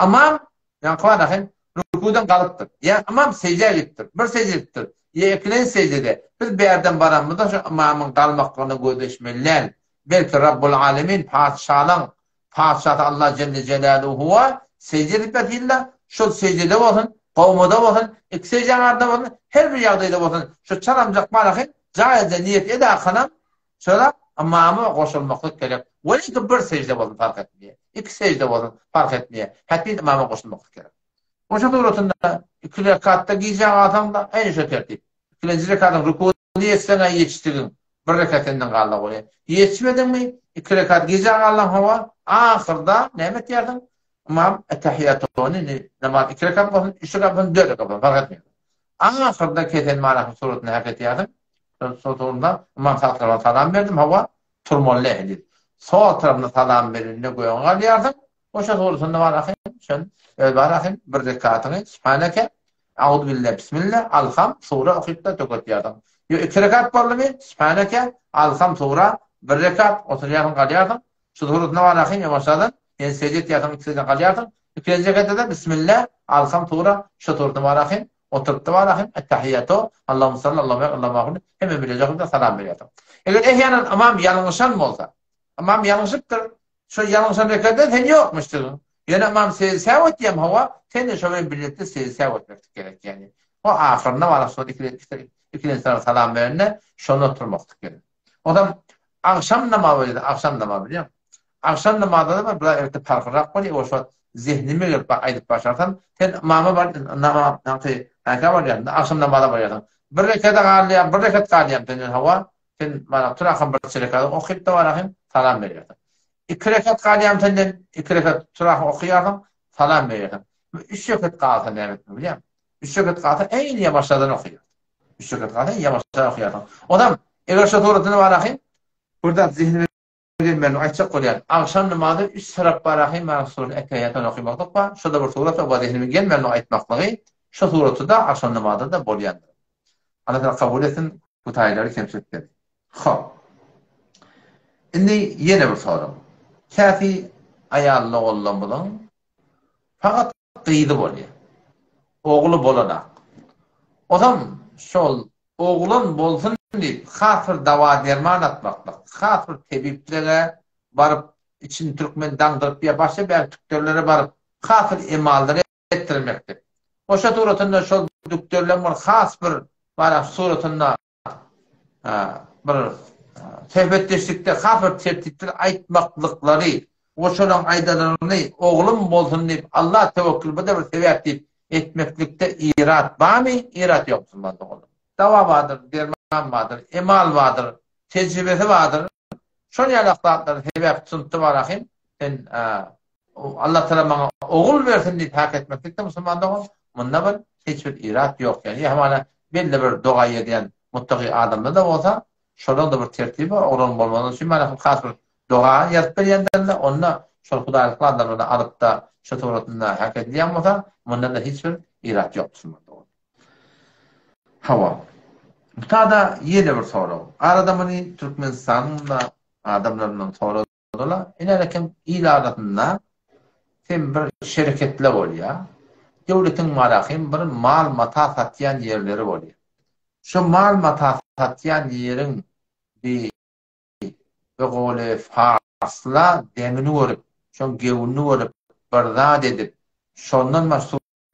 ymam ýaňky bar ahim rukudan galypdyr. Ýa ymam seždä gidipdir, bir sežde edipdir, ýa ikilenji seždede. Biz bärden baranymyzda şu ymamyň galmaklygyna gözleşmeli däl. Belki Rabbul Alemin patyşalaň Patyşasy Allah jelle jelaluhuwa sežde edip ýatyrlar, şol seždede bolsun, gowmada bolsun, iki seždäň arasynda bolsun, her bir ýagdaýda bolsun, şu çalamjak malahy jaýyzja niýet edakanam şola ymama goşulmaklyk gerek. Welin bir sežde bolsun fark etmeýär, iki sežde bolsun fark etmeýär, hätmin ymama goşulmaklyk gerek. Oşa suratynda iki rekatda gijä galsaň-da, äýni şo tertip. Ikilenji rekatyň rukugyny ýetseň-ä ýetişdigiň, bir rekat senden galdy bolýar. Ýetişmediňmi, iki rekat gijä galdyň hawa, ahyrda näme etýärsiň? Ymam ettehiýatuny indi namaz iki rekat bolsun, üç rekat bolsun, dört rekat bolsun, fark etmeýär. Ahyrda kesen manasyny suratyny hak etýärsiň. Şol surunda ymam sag tarapyna salam berdim, hawa, turmaly diýip. Sol tarapyna salam berende göge galýarsyň. Oşa surasynda bar ahym, şon öz bar ahym, bir rekatyňy Sübhaneke, Auzubille, Bismille, Alham, sura okyp-da töketýärsiň. Ýo iki rekat boldumy, Sübhaneke, Alham, sura, bir rekat, oturýarsyň, galýarsyň. Şu surasynda bar ahym, ýomaşadan, ýene sežde etýärsiň, iki sežde galýarsyň. Ikinji rekatda-da Bismille, Alham, sura, şo surasynda bar ahym, oturyp-da bar ahym, Ettehiýýatu, Allahumma salli, Allahumma barik, Allahumma agfir, hemme bileje okyp-da salam berýärsiň. Eger ehýanan ymam ýalňyşan bolsa, ymam ýalňyşypdyr, Şo ýalňyşan rekatda sen ýokmuşdygyň. Ýöne ymam sejde säw etýäm hawa, sen-de şo bilen birlikde sejde säw etmeklik gerek ýagny. O ahyrynda baryp şol ikilenji tarapa salam berende şonda oturmaklyk gerek. Onsoň agşam namazy bolýar, agşam namazy bilýäňmi? Agşam namazynda-da biraz elbetde parhlyrak bolýar, o şo wagt zehnime gelip aýdyp başarsam, sen ymama bar, namaz, ýaňky näkä barýarsyň, agşam namaza barýarsyň. Bir rekede galýar, bir reket galýar senden hawa, Sen bana tur ahym bir rekat okyp-da barahym salam berýärsiň. Iki rekat galýam senden, iki rekat tur ahym okaýarsyň, salam berýärsiň. Üç rekat galsa näme etmeli bilýäňmi? Üç rekat galsa eýni ýamaşadan okaýarsyň. Üç rekat galsa ýamaşadan okaýarsyň. Onam eger şo suratyny barahym bir zat zehnime gelmändir aýtjak bolýan. Agşam namazy üç tarap barahym maňa surat Ettehiýatdan okamaklyk bar. Şo-da bir surat bar, zehnime gelmändir aýtmaklygy. Şo suraty-da agşam namazynda bolýandyr. Allah Tagala kabul etsin, hutaýlary kemçilikleri. Hop. Indi ýene bir sorag. Käsi aýal doganlarymyzyň fakat gyzy bolýar. Ogly bolanak. Ozam şol oglan bolsun diýip has bir dawa-derman atmaklyk, has bir tebiplere baryp içini türkmen daňdyryp ýa başga bäri tükderlere baryp has bir emallary etdirmeklik. Oşa suratynda şol dükderleň bir has bir bara suratynda bir söhbetdeşlikde has bir tertipli aýtmaklyklary we şolaň aýdanlaryny oglum bolsun diýip Allah töwekgül bu-da bir sebäp diýip etmeklikde irat barmy, irat ýok musulman doganlar. Dawa bardyr, derman bardyr, emal bardyr, tejribesi bardyr. Şol ýaly zatlary sebäp tutunypda barahym sen Allah Tagala maňa ogul bersin diýip hak etmeklikde musulman dogan, munda bir hiç bir irat ýok. Ýagny hamana belli bir doga edýän muttaki adamda-da bolsa, şolaň-da bir tertibi bar, oglan bolmazlygy üçin mana has bir doga ýazyp berýändirler, onda şol hudaýlykly adamlary alyp-da şu suratynda hak edilýän bolsa, munda-da hiç bir irat ýok musulman dogan. Hawa. Bu tada ýene bir sorag. Arada muny Türkmenistanyň-da adamlaryndan sorag Ola iner eken il arasynda hem bir şereketle bolýa. Döwletiň marahym bir mal mata satýan ýerleri bolýa. Şo mal mata satýan ýeriň bi be goly farsla demini görüp, şoň gewünini görüp, bir zat edip, şondan baş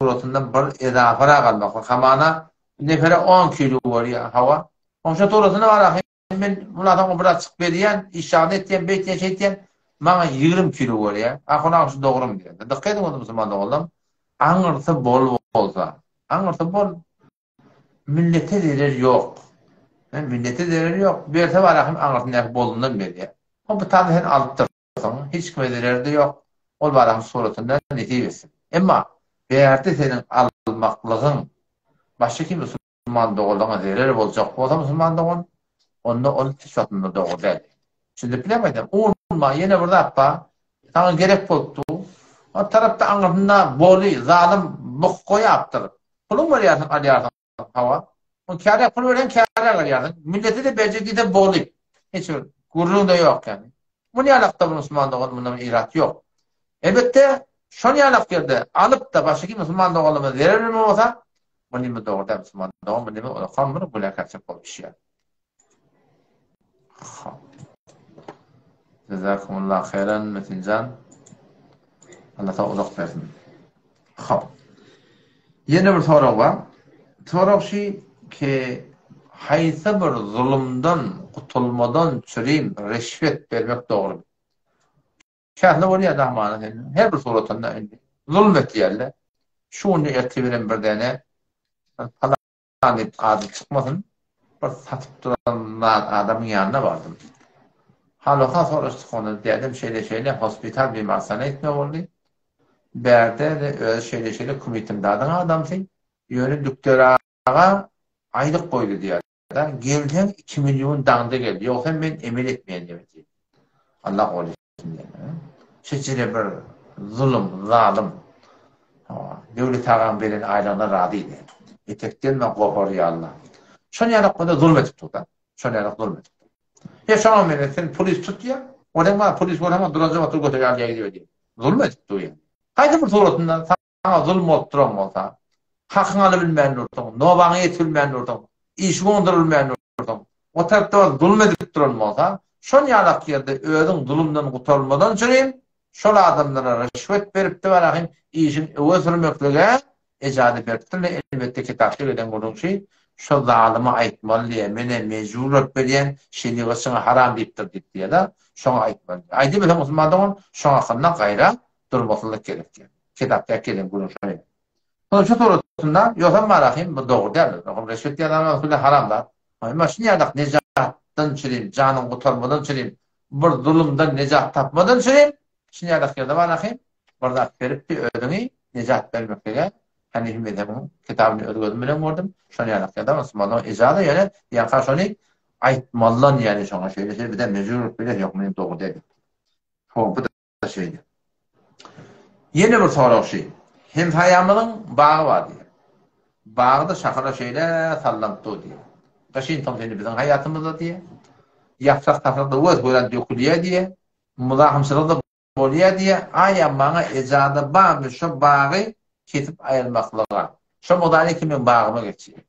suratynda bir ezaparak almaklyk. Hamana nefere on kilo bolýa, hawa. Oň şo suratyna marahym Men mundan soň biraz çykyp berýän, işagyny etýän, beýtýän, şeýtýän, maňa 20 kilo berýär. Ahun aga şu dogrymy diýýär. Dykgat ediň onda musulman doganlarym. Aňyrsy bol bolsa, aňyrsy bol. Millete zerer ýok. Millete zerer ýok. Berse bar ahym aňyrsyndaky bolundan berýär. O bu tazy sen alypdyr. alýarsyň, hiç kime zereri-de ýok, ol baraň suratynda nesip etsin. Emma bärde seniň almaklygyň başga kim musulman doganlaryňa zerer boljak bolsa musulman dogan, onda ol hiç wagtynda dogry däl. Düşündirip bilemmi aýdýan? Unma, ýene bir zat bar, saňa gerek bolup dur. O tarapda aňyrsynda boly, zalym buk goýapdyr. Puluň berýärsiň, alýarsyň. Hawa. Ol käre pul berýän käre alýarsyň. Millete-de berjek diýse boly. Hiç bir gürrüň-de ýok ýagny. Muny ýalakda bir musulman dogan mundan bir irat ýok. Elbetde, şony ýalak ýerde alyp-da başga kim musulman doganlarymyza zerer berme bolsa, bu nime dogry däl musulman dogan, bu nime ulakan bir günäkärçilik bolup düşýär. Hop. Jazakumullah haýran Metinjan. Allah sana uzak bersin. Hop. Ýene bir sorag bar. Sorag şu ki haýsy bir zulumdan gutulmadan çürim reşwet bermek dogrymy? Şähne bolýar damana sen. Her bir suratynda indi zulum etýärler. Şu günde ertir bir däne diýip ady çykmasyn, bir satyp duran adamyň ýanyna bardym. Hal-ahwal soraşdyk ondan, dädem şeýle-şeýle hospital bimarsana gitmeli boldy. Bärde-de özi şeýle-şeýle Kümitimdadyň adamsy, ýöne dükder aga aýlyk goýdy diýýär. Gelseň 2 million daňda gel, ýogsa men emel etmeýän diýip diýdi. Allah goraýsyn diýen. Şeýle bir zulum, zalym. Döwlet agaň beren aýlygyna razy diýen. Etekden we gohar ýalyna. Şony ýalak bolsa zulum edip dur-da. Şony ýalak zulum edip dur. He şoňa men sen polis tut diýen. Onuň bar polis bolsa duranja otur göter ýaly diýip diýen. Zulum edip dur ýa. Haýsy bir suratynda saňa zulum bolup duran bolsa, hakyňy alybilmän dursaň, nobaňa ýetip bilmän dursaň, işi gondurybilmän dursaň, o tarapda bir zulum edilip duran bolsa, şol ýalak ýerde özüň zulumdan gutarylmadan çürim, şol adamlara rüşwet beripdi barahym işiň öňe sürmeklige ejaza beripdirler, elbetde kitapda gelen gürrüňçi şo zalyma aýtmaly diýýär, menä mejbur bolup berýän, şerigatçyňa haram diýipdir diýip diýýär-de, şoňa aýtmaly diýýär. Aýdyberseň musulman dogan, şoň hakynda gaýra durmaslyk gerek diýýär. Kitapda gelen gürrüň şo. Şonuň şu suratynda ýogsam barahym bu dogry däldir. Ýogsam rüşwet diýen zat haram zat. Emma şuny ýadak nejatdan çürim, janyň gutarmadan çürim, bir zulumdan nejat tapmadan çürim, şuny ýadak ýerde barahym bir zat beripdi özüňi nejat bermeklige Hanifi mezhebiň kitabyny öz gözüm bilen gördüm. Şony ýadak ýerde musulmanlaryň ejazy ýöne ýa-ha şony aýtmalydan ýani şoňa şeýle şeýle bizem mejbur bolup biler ýok men dogry däl. Bu şeýle. Ýene bir sorag şu. Hemsaýamyzyň bagy bar diýýär. Bagda şahala şeýle sallanyp dur diýýär. Gyşyn tomus indi biziň haýatymyzda diýýär. Ýaprak saprak-da göz gören dökülýär diýýär. Muzahymçylyk-da bolýar diýýär. Aýa maňa ejaza barmy şo bagy kesip aýyrmaklyga? Şo mudany ki meň bagyma geçýär.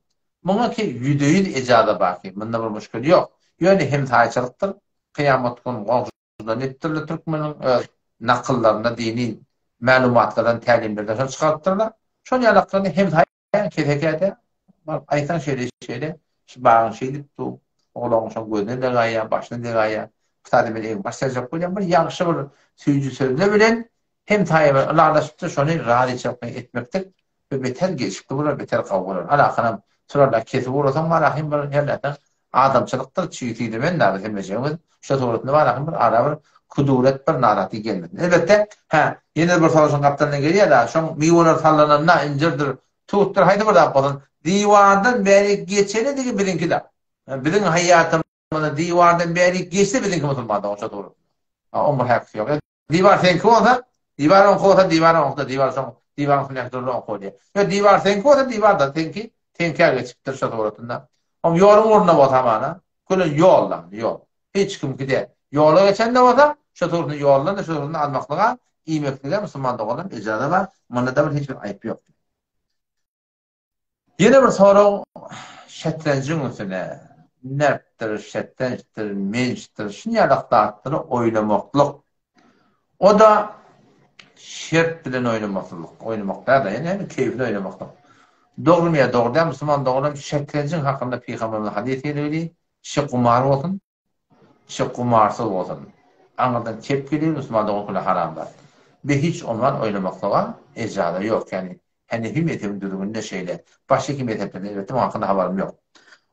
Muňa ki ýüzde-ýüz ejaza bar ki, munda bir muşkil ýok. Ýöne hemsaýçylykdyr. Kyýamat gün goňşy Netdirler türkmeniň öz nakyllarynda dini mälumatlardan tälimlerden şony çykarypdyrlar. Şol ýalaklaryny hem saýan kesekäde baryp aýtsaň şeýle şeýle şu bagyň şeýdip dur oglaňyň şoň gözüne degaýýar başyna degaýýar bu sada men egin baş serjek bolýan bir ýagşy bir süýji sözle bilen hem saýa bilen ylalaşypdyr şony razyçylyk bilen etmeklik Bu beter gelşikli bolar, beter gowy bolar. Alakanam turarlar kesip ugrasaň barahym bir her nätseň adamçylykdyr, çüý süýdemen da biz hemmejigimiz şo suratynda barahym bir ara bir kuduret bir narahatlyk gelmesin. Elbetde, hä, ýene bir sorag şoň gapdalyndan gelýär-de, şoň miweler sallananda injirdir, tutdur, haýsy bir zat bolsun, diwardan bäri geçenidigi biziňki-de. Biziň haýatymyzda diwardan bäri geçse biziňki musulmandyr şo suratynda. Oň bir häkisi ýok. Diwar seňki bolsa, diwar oňky bolsa, diwar oňky-da, diwar şoň, diwaryň üstündäki durla oňky bolýar. Ýa diwar seňki bolsa, diwar-da seňki, seňkä geçipdir şo suratynda. Oň ýoluň ugrunda bolsa hamana, köne ýol da, ýol. Hiç kimki däl. Ýola geçen-de bolsa, şo suratynda ýoldan-da şo suratynda almaklyga, iýmeklige musulman doganlarym ejaza bar. Munda-da bir hiç bir aýyp ýok. Ýene bir sorag şetrenjiň üstüne, nertdir, şetrençdir, mençdir, şuny ýalak zatlary oýnamaklyk. O-da şert bilen oýnamaklyk, oýnamak däl-de, ýöne hem keýpine oýnamaklyk. Dogrumy ýa dogry däl, musulman doganlarym şetrenjiň hakynda pygamberimiziň hadysy gelip, şe gumar bolsun, Içi gumarsyz bolsun. Aňyrdan kep gelir musulman dogan kule haram zat. Be hiç ondan oýnamaklyga ejaza ýok ýani Henefi mezhebiň düzgüninde şeýle. Başga iki mezheplerden elbetde muň hakynda habarym ýok.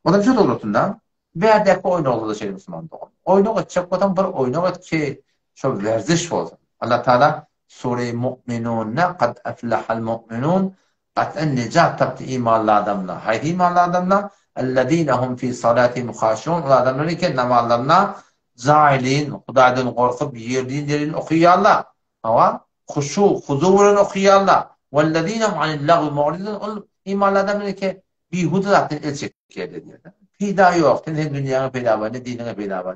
Ondan şu dogrusynda bärdäki oýnagda-da şeýle musulman dogan. Oýnak etjek bolsaň bir oýnak et ki. Şol werziş bolsun. Allah Taala Sure-i Mu'minunda Kad eflahal mu'minun Gat'an nejat tapdy imanly adamlar. Haýsy imanly adamlar? Ellezine hum fi salatihim haşiun Ol adamlar eken namazlarynda jaýlyn, Hudaýdan gorkup, ýerlin-ýerlin okaýarlar. Hawa, huşu, huzu bilen okaýarlar. Wellezine hum anil lagwi mu'ridun Ol imanly adamlar eken bihuda zatdan el çekýärler diýýär. Peýda ýok, sen hem dünýäňe peýda bar, ne diniňe peýda bar.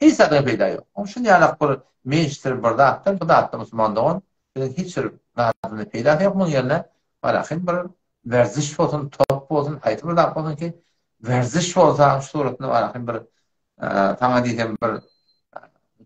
Hiç zadyňa peýda ýok. Oň şuny ýalak bir menşdir bir zatdyr, bu zatda musulman dogan biziň hiç bir zadymyza peýdasy ýok muň ýerine barahyn bir werziş bolsun, top bolsun, haýsy bir zat bolsun ki, werziş bolsa şu suratynda barahyn bir saňa diýsem bir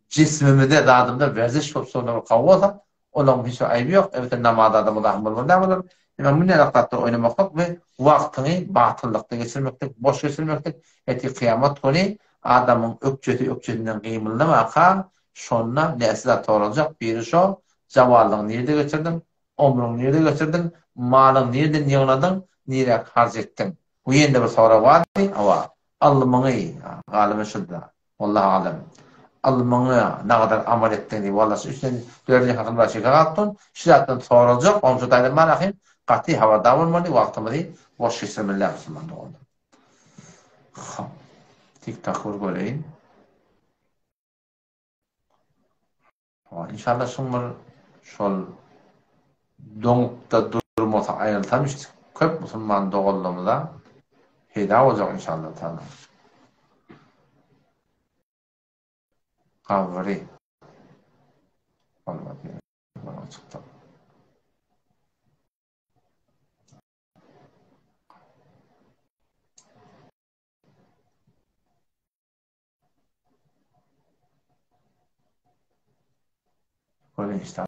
jismimizde zadymda werziş bolup şonda bir gawy bolsa, Olaryň hiç bir aýby ýok. Elbetde namazda-da muzahym bolmaly däl olar. Emma mundan ýaly zatlar oýnamaklyk we wagtyňy batyllykda geçirmeklik, boş geçirmeklik, ertir kyýamat güni adamyň ökjesi ökjesinden gymyldamaka, şonda näçe zat soraljak, biri şo, jawallygyňy nirede geçirdiň, omrüňi nirede geçirdiň, malyňy nireden ýygnadyň, niräk harç etdiň? Bu ýene-de bir sorag bardy, hawa, ylmyňy, galyby şulda. Wallahu alem. Ylmyňa nagadar amal etdiň diýip walla şu üçden dördünji hakyny bar şeýle galypdyn. Şu zatdan soraljak onuň üçin taýdan bar ahym gaty habardar bolmaly wagtymyzy boş geçirmeli däl musulman doganlar. Hop. Tik tok bir göreýin. Inşallah şuň bir şol doňupda durmasa aýrylsam işte köp musulman doganlarymyza peýda boljak inşallah taala. Gabyry. Bolmady. Çykdy. Görün işte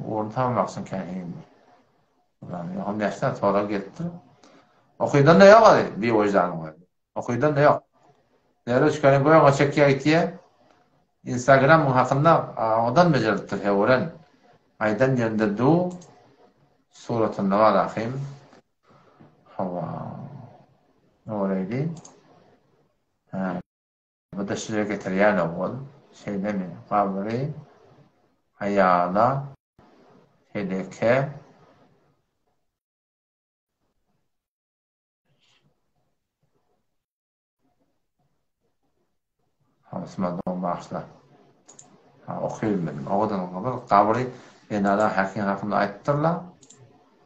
Orun tapmakçyň kähindi. Ulan ýoham näçe sorag gelipdir. Okydan da ýok ady, bir wyždanyň bar. Okydan da ýok. Derrew çykany göňe çekýär gitýär. Instagramyň hakynda odan bejeripdir hewren. Aýdan ýerinde du suratynda bar ahym. Hawa. Noreýdi. Hä. Bu-da şire getirýän ogul. Şeýlemi? Gabry aýala teleke. Hansman dogan bagyşla. Ha, okybilmedim. Owadan gabyr, gabry Enara Hakim hakynda aýtdypdyrlar.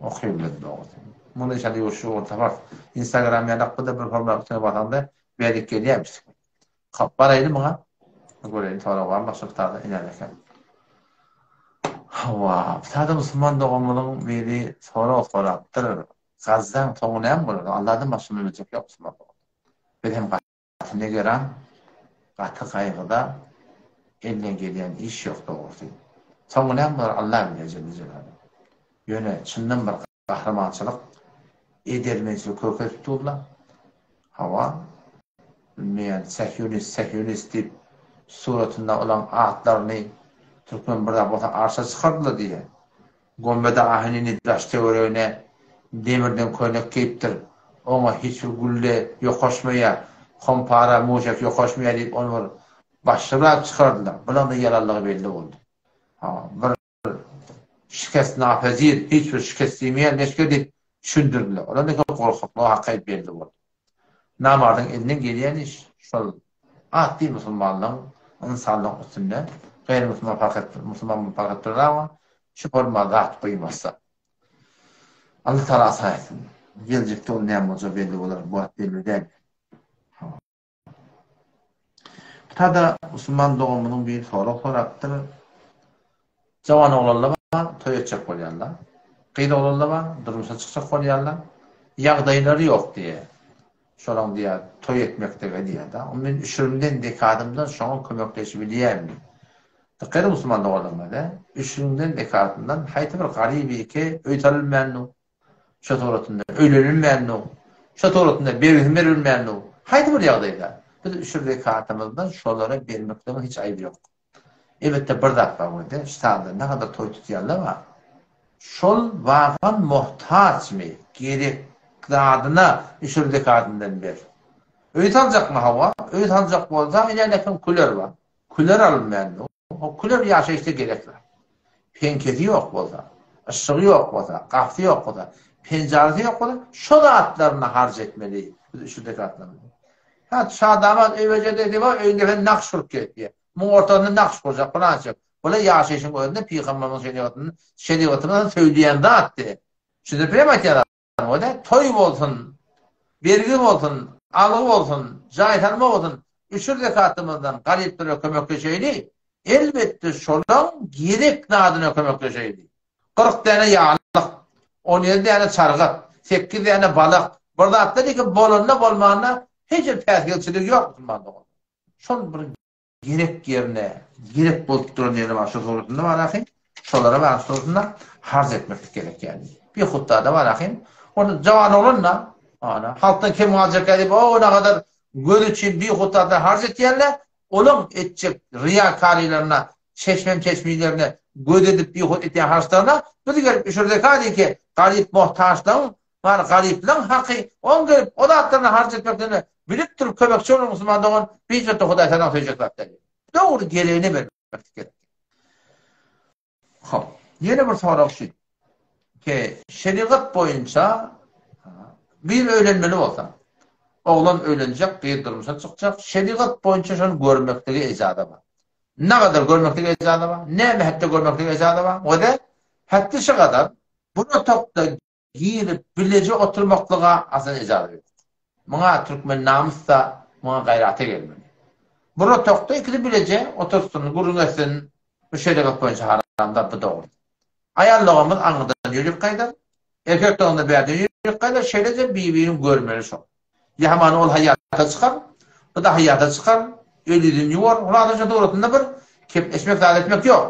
Okybilmedim dogrusy. Muny inşallah ýuwaş ýuwaş taparys. Instagram ýalak bu-da bir forma üstüne basaňda berik gelýärmiş. Hop, baraýly muňa. Göreýin sorag barmy başga kitabda iner eken. Hawa, bu musulman doganymyzyň biri sorag sorapdyr. Gazzaň soňy näme bolar? Alladan başga biljek ýok musulman dogan. Biz hem gaty nigeran, gaty gaýgyda, elden gelýän iş ýok dogrusy. Soňy näme bolar Allah bilýär jelle jelaluhu. Ýöne çyndan bir gahrymançylyk, edermençilik görkezip durlar. Hawa, bilmeýän sehýonist, sehýonist diýip suratynda olaň atlaryny türkmen bir zat bolsa arşa çykardylar diýýär. Gombede ahenini daş-töweregine demirden köýnek geýipdir. Oňa hiç bir gülle ýokaşmaýar, hompara muşek ýokaşmaýar diýip, ony bir başyrap çykardylar. Bulaň-da ýalanlygy belli boldy. Ha, bir şikestnapezir, hiç bir şikest diýmeýän leşger diýip düşündirdiler. Olar ne köp gorkaklygy hakyt belli boldy. Namardyň elinden gelýän iş şol Atly musulmanlaň ynsanlaň üstünde gaýry musulman parh et musulman parh etdirýär şu forma zat goýmasa. Allah Taala asan etsin. Geljekde ol näme boljagy belli bolar, bu wagt belli däl. Bu tada musulman doganymyzyň biri sorag sorapdyr. Jawan oglanlar bar, toý etjek bolýarlar. Gyz oglanlar bar, durmuşa çykjak bolýarlar. Ýagdaýlary ýok diýýär. Şolaň diýýär, toý etmeklige diýýär-de. Onda men üşürimden, dekadymdan şoňa kömekleşibilýärmi? Dykgat ediň musulman doganlarymyz-a, üşürimden, dekadymdan haýsy bir garyp eke öý salylmändu, şo suratynda öýlenilmändu, şo suratynda bergisini beribilmändu. Haýsy bir ýagdaýda biz üşür zekatymyzdan şolara bermekligiň hiç aýby ýok. Elbetde bir zat bar wede, ştada nagadar toý tutýanlar bar. Şol wagan muhtaçmy, gerek zadyna üşür zekatyndan ber. Öý saljakmy hawa, öý saljak bolsa ine nekim küler bar. Küler alynmändu. O küler ýaşaýyşda gerek zat. Peňkesi ýok bolsa, yşygy ýok bolsa, gapysy ýok bolsa, penjarasy ýok bolsa, şo zatlaryny harç etmeli biz üçür zekatlarymyzy. Hä, Şadamat öýbeje dedi bar, öýünde sen nakş gurup gerek diýýär. Muň ortasynda nakş gurjak, pylançak. Bula ýaşaýşyň özünde pygamberimiziň şerigatyny, şerigatymyzam söýülýän zatdy. Düşündirip bilemmi aýtýan zadymy? Ol-da toý bolsun, bergi bolsun, algy bolsun, jaý salma bolsun, üçür zekatymyzdan garyplara kömekleşeýli, elbetde şolaň gerek zadyna kömekleşeýli. 40 däne ýaglyk, 17 däne çargat, 8 däne balak, bir zatlar diýip bolanda bolmanda hiç bir päsgelçiligi ýok musulman dogan. Şol bir gerek ýerine, gerek bolup duran ýeri bar şu suratynda bar ahyn, şolara bar suratynda harç etmeklik gerek ýaly. Bir hutdada bar ahyn, ony jawan oglan da, ana, halkdan kem galjak ýaly, o nahadar göz üçin bir hutdada harç etýärler, olaň etjek riýakarylaryna, çeşmem çeşmilerine göz edip bihut etýän harçlaryna biz gelip üşür zeka diýki, garyp muhtaçlaryň Bar garyplaň haky oň gelip o zatlaryny harç etmekden bilip durup kömekçi bolan musulman dogan bijatda Hudaý saňa söýjek zat däl. Dogry geregine bermek gerek. Hop. Ýene bir sorag şu. Ke şerigat boýunça bir öýlenmeli bolsa, oglan öýlenjek, gyz durmuşa çykjak, şerigat boýunça şony görmeklige ejaza bar. Nagadar görmeklige ejaza bar, näme hetde görmeklige ejaza bar? We-de hetdi şu gadar bu otagda Girip bileje oturmaklyga asyl ejaza ýok. Muňa türkmen namys-da, muňa gaýrata gelmeli. Bir otagda ikisi bileje otursyn, gürrüň etsin, bu şerigat boýunça haram zat, bu dogry. Aýal doganymyz aňyrdan ýörip gaýdar, erkek dogan-da bärden ýörip gaýdar, şeýleje bir-birini görmeli şol. Ýa hamana ol haýata çykar, bu-da haýata çykar, el ýüzüni ýuwar, hulasa şo dogrusynda bir kepleşmek zat etmek ýok.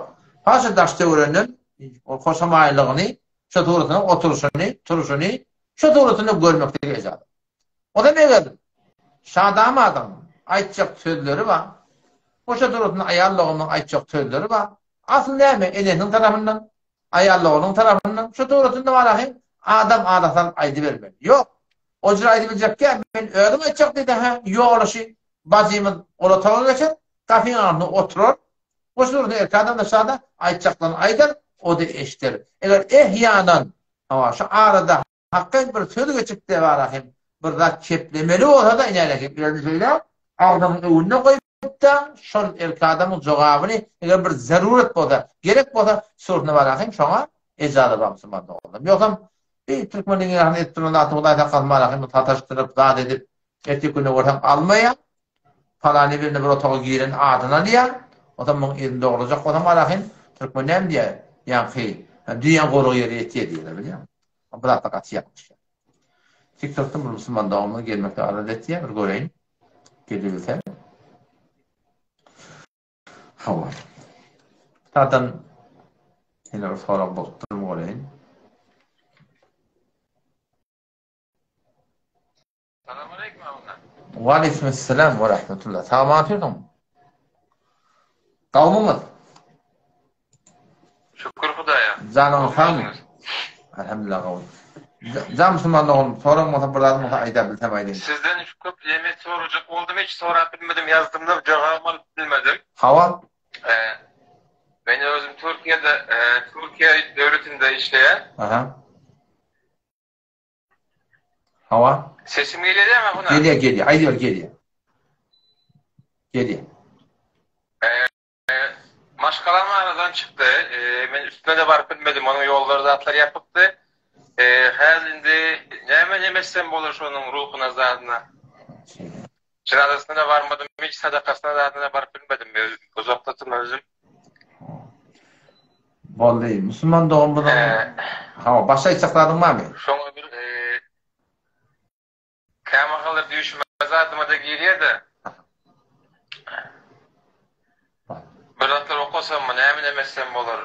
Paşa daş-töwereginden hoşamaýlygyny Şo suratynyň oturyşyny, turuşyny şo suratynda görmeklige ejaza. Onam eger Şadamadyň aýtjak sözleri bar, o şo suratynda aýal doganymyň aýtjak sözleri bar. Asyl näme, enesiniň tarapyndan, aýal doganyň tarapyndan şo suratynda bar ahym, adam ara salyp aýdybermeli. Ýok, o jür aýdybiljekkä, men özüm aýtjak diýse, hä, ýolyşy bajymyz ol otaga geçer, gapyň agzynda oturar, Goş dursa erkek adam-da şada, aýtjaklaryny aýdar, o-da eşider. Eger ehýanan, hawa, şu arada hakyt bir söz geçip-de bara hem bir zat keplemeli bolsa-da, ine hem elini şeýle agzynyň öňünde goýup-da, şol erkek adamyň jogabyny eger bir zeruret bolsa, gerek bolsa, surna bara hem şoňa ejaza bar musulman doganlarym. Ýogsam, bir türkmeniň ýaňy edip duran zatyny Hudaý saklasyn bara hem sataşdyryp, zat edip, erteki günde görseň almaýar. Palany birine bir otaga giren adyny alýar. Onsoň muň yzyny dograjak bolsaň barahyn, türkmen näme diýýär? Ýaňky, düýäň gorugy ýere ýetýär diýýärler, bilýäňmi? Bu zatlar gaty ýalňyş. TikTokdan bir musulman doganymyz gelmekde arz etýär, bir göreýin. Gelibilse. Hawa. Tadan ýene bir sorag bolupdyr, göreýin. Salam aleýkum agza. Waleýkim we rahmetullah. Sag otyrdyňmy? Gowmyňyz? Şükür Hudaýa. Janyňyz sagmy? Elhamdülillah gowy. Jan musulman dogan soragyň bolsa bir zadyň bolsa aýda bilsem aýdaýyn. Sizden şu köp ýemek sorajak boldum hiç sorap bilmedim ýazdymda jogabym alyp bilmedim. Hawa. Men özüm Türkiýede Türkiýe döwletinde işleýän. Aha. Hawa. Sesim gelýär dämi Ahun aga? Gelýär, gelýär. Aýdyber, gelýär. Gelýär. Maşgalam aradan çykdy. Men üstüne-de baryp bilmedim. Onuň ýollary zatlar ýapykdy. Häzir indi näme neme etsem bolar şonuň ruhuna zadyna. Jynazasyna-da barmadym, hiç sadakasyna zadyna baryp bilmedim. Uzakda özüm. Boldy. Musulman dogan bulan. Hawa, başga aýtjak zadyň barmy? Şoňa bir kämahallar düýşüme zadyma-da girýär-de. Bir zatlar okasammy, näme näme etsem bolar,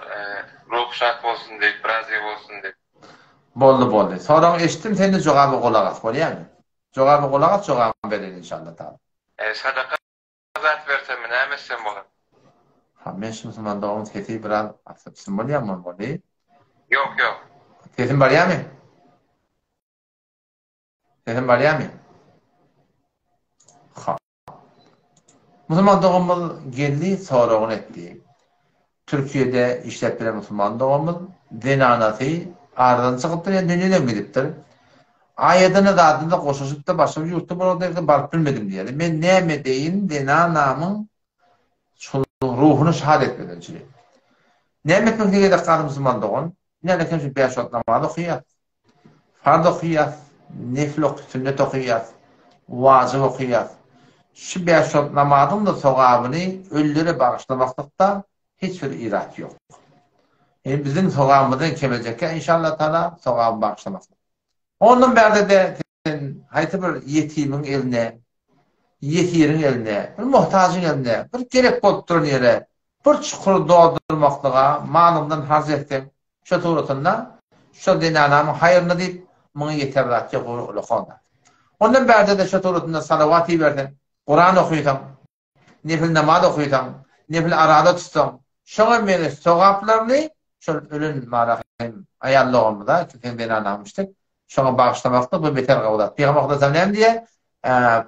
ruhy şat bolsun diýip, razy bolsun diýip. Boldy, boldy. Soragyňy eşitdim, sen-de jogaba gulak as, bolýarmy? Jogaba gulak as, jogabyny bererin inşallah taala. Sadaka zat bersemmi näme etsem bolar. Ha men şu musulman dogan sesi biraz açypsyn bolýamy ol boldy. Ýok ýok. Sesim barýamy? Sesim barýamy? Ha. Musulman doganymyz geldi soragyny etdi. Türkiýede işläp ýören musulman doganymyz, zenanasy aradan çykypdyr, ýa dünýeden gidipdir. Aýadyna zadyna goşulyşypdyr, başga bir ýurtda bolardy, baryp bilmedim diýýär. Men näme edeýin, zenanamyň şonuň ruhuny şat etmeden üçin. Näme etmek gerek gazy musulman dogan? Näme eken şu bäş wagt namaz okaýas. Farz okaýas, nefil ok, sünnet okaýas, wajyp okaýas. Şu bäş wagt namazyň-da sogabyny ölülere bagyşlamaklykda hiç bir irat ýok. Ýöne biziň sogabymyzdan kemeljekkä inşallah taala sogabyny bagyşlamaklyk. Ondan bärde-de sen haýsy bir ýetimiň eline, ýesiriň eline, bir muhtajyň eline, bir gerek bolup duran ýere bir çukury doldurmaklyga malyňdan harç etseň, şo suratynda şo zenanamyň haýryna diýip, muňa ýeter zat ýok, ol ulakan zat. Ondan bärde-de şo suratynda salawat iberseň, Kuran okysaň, nefil namaz okysaň, nefil araza tutsaň, şoňa meňzeş sogaplaryny şol ölen mara hem aýal doganymyza, ki seň zenanaňmyşdyk, şoňa bagyşlamakda bu beter gowy zat. Pygamber Hudaý näme diýýär?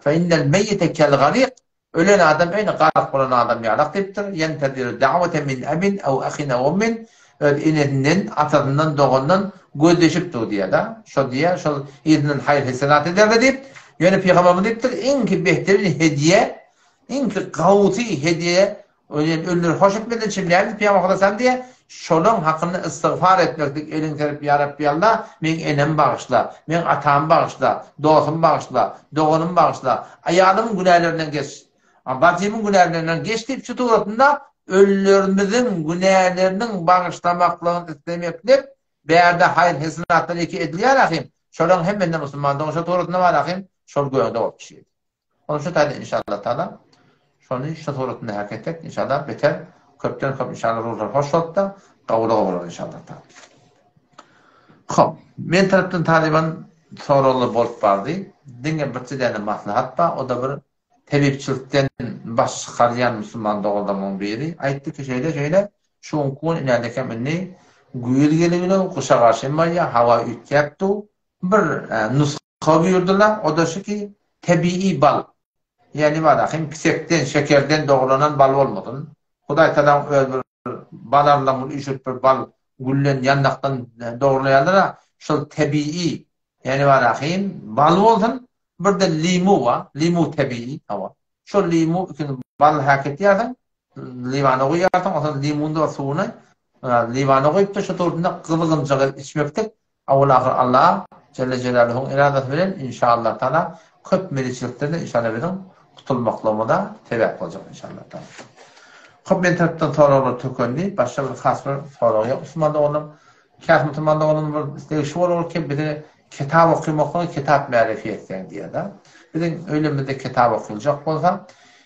Fe innel meýite kel garik, ölen adam eýni gark bolan adam ýalak diýipdir. Ýenteziru da'wete min ebin ew ahin ew ummin, öz enesinden, atasyndan, dogandan gözleşip dur diýýär-de. Şo diýýär, şol yzyndan haýyr-hesenat eder-de diýip. Ýöne pygamberimiz diýipdir, iňki behterin hediýe, iňki gowusy hediýe Ölen ölüleri hoş etmeden çyn näme diýip Pygamber Hudaýam diýýär, şolaň hakynda istigfar etmeklik eliňi serip ýa Rabbi Alla meň enemi bagyşla, meň atamy bagyşla, dostumy bagyşla, doganymy bagyşla, aýalymyň günälerinden geç, bajymyň günälerinden geç diýip şu suratynda ölülerimiziň günäleriniň bagyşlamaklygyny islemeklik bärde haýyr-hesenatlar ýeke edilýär ahym, şolaň hemmesinde musulman dogan şo suratynda bar ahym, şol göňde bolup düşýär. Ony şu taýda inşallah taala şony şu suratynda hak etsek inşallah beter köpden köp inşallah ruhlar hoş bolupda gowulyga bolar inşallah taala. Hop, men tarapdan talyban soraglar bolup bardy. Diňe birje däne maslahat bar, o-da bir tebipçilikden baş çykarýan musulman doganlarymyň biri aýtdy ki şeýle şeýle şu günki gün inädekem indi güýz gelip gyşa garşy barýar, hawa üýtgäp dur. Bir nusga Buýurdylar, o-da şu ki, tebigy bal, ýagny bar hem pisekden, şekerden doglanan bal bolmasyn. Hudaý Tagalaň özi bir bal arlaň bir üýşürip bir bal gülden, ýandakdan dogurlaýarlar-a, şol tebigy, ýagny bar hem bal bolsun, bir-de limu bar, limu tebigy, hawa. Şol limu ikini bal häketýärsiň, liwana guýýarsyň, onsoň limunyň suwuny liwana guýup-da, şo suwunda gyzgynjak edip içmeklik Awal-ahyr Allah Jelle Jelaluhuň eradasy bilen inşallah Taala köp meliçilikden-de inşallah biziň gutulmaklygymyza sebäp boljak inşallah Taala. Hop men tarapdan soraglar tökendi. Başga bir has bir sorag ýok musulman doganlar. Käsi musulman doganlaryň bir islegi şu bolar ki bize kitap okymaklygy kitap märefi etseň diýýär-de. Biziň öýlemizde kitap okyljak bolsa,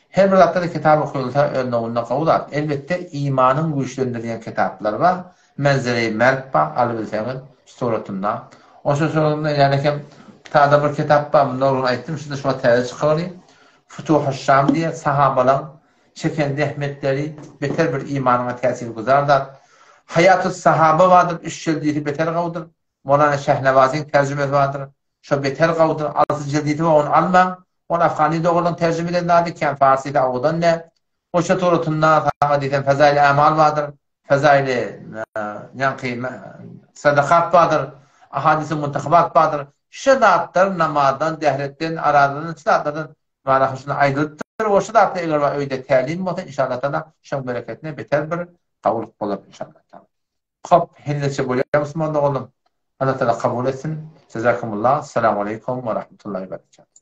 her bir zatda-da kitap okylsa öz nowunda gowy zat. Elbetde imanyň güýçlendirýän kitaplar bar. Menzeri merk bar, alybilseňiz suratynda. Oşo suratynda ýane hem tada bir kitap bar, mundan ozal aýtdym, şunda şu wagt täze çykygyny Futuhuş Şam diýen sahabalaň çeken zähmetleri beter bir imanyňa täsir guzar zat. Haýatus sahaba bardyr, üç jildisi beter gowudyr. Molana Şehnawazyň terjimesi bardyr. Şo beter gowudyr. Alty jildisi bar, ony almaň. Ol afgany doganlaryň terjime eden zady, kän farsysy awudan däl. Oşo suratynda saňa diýsem Fezail Amal bardyr. Fezaili ýaňky sadakat bardyr, ahadisi muntahabat bardyr. Şu zatlar namazdan, dähretden, arazadan, şu zatlardan mana şunda aýdylypdyr we şu zatlar eger bar öýde tälim bolsa inşallah taala şoň bereketine beter bir gowulyk bolar inşallah taala. Hop, henizeçe bolýar musulman doganlarym. Allah taala kabul etsin. Jazakumullah. Assalamu aleýkum we rahmetullahi we berekatuh.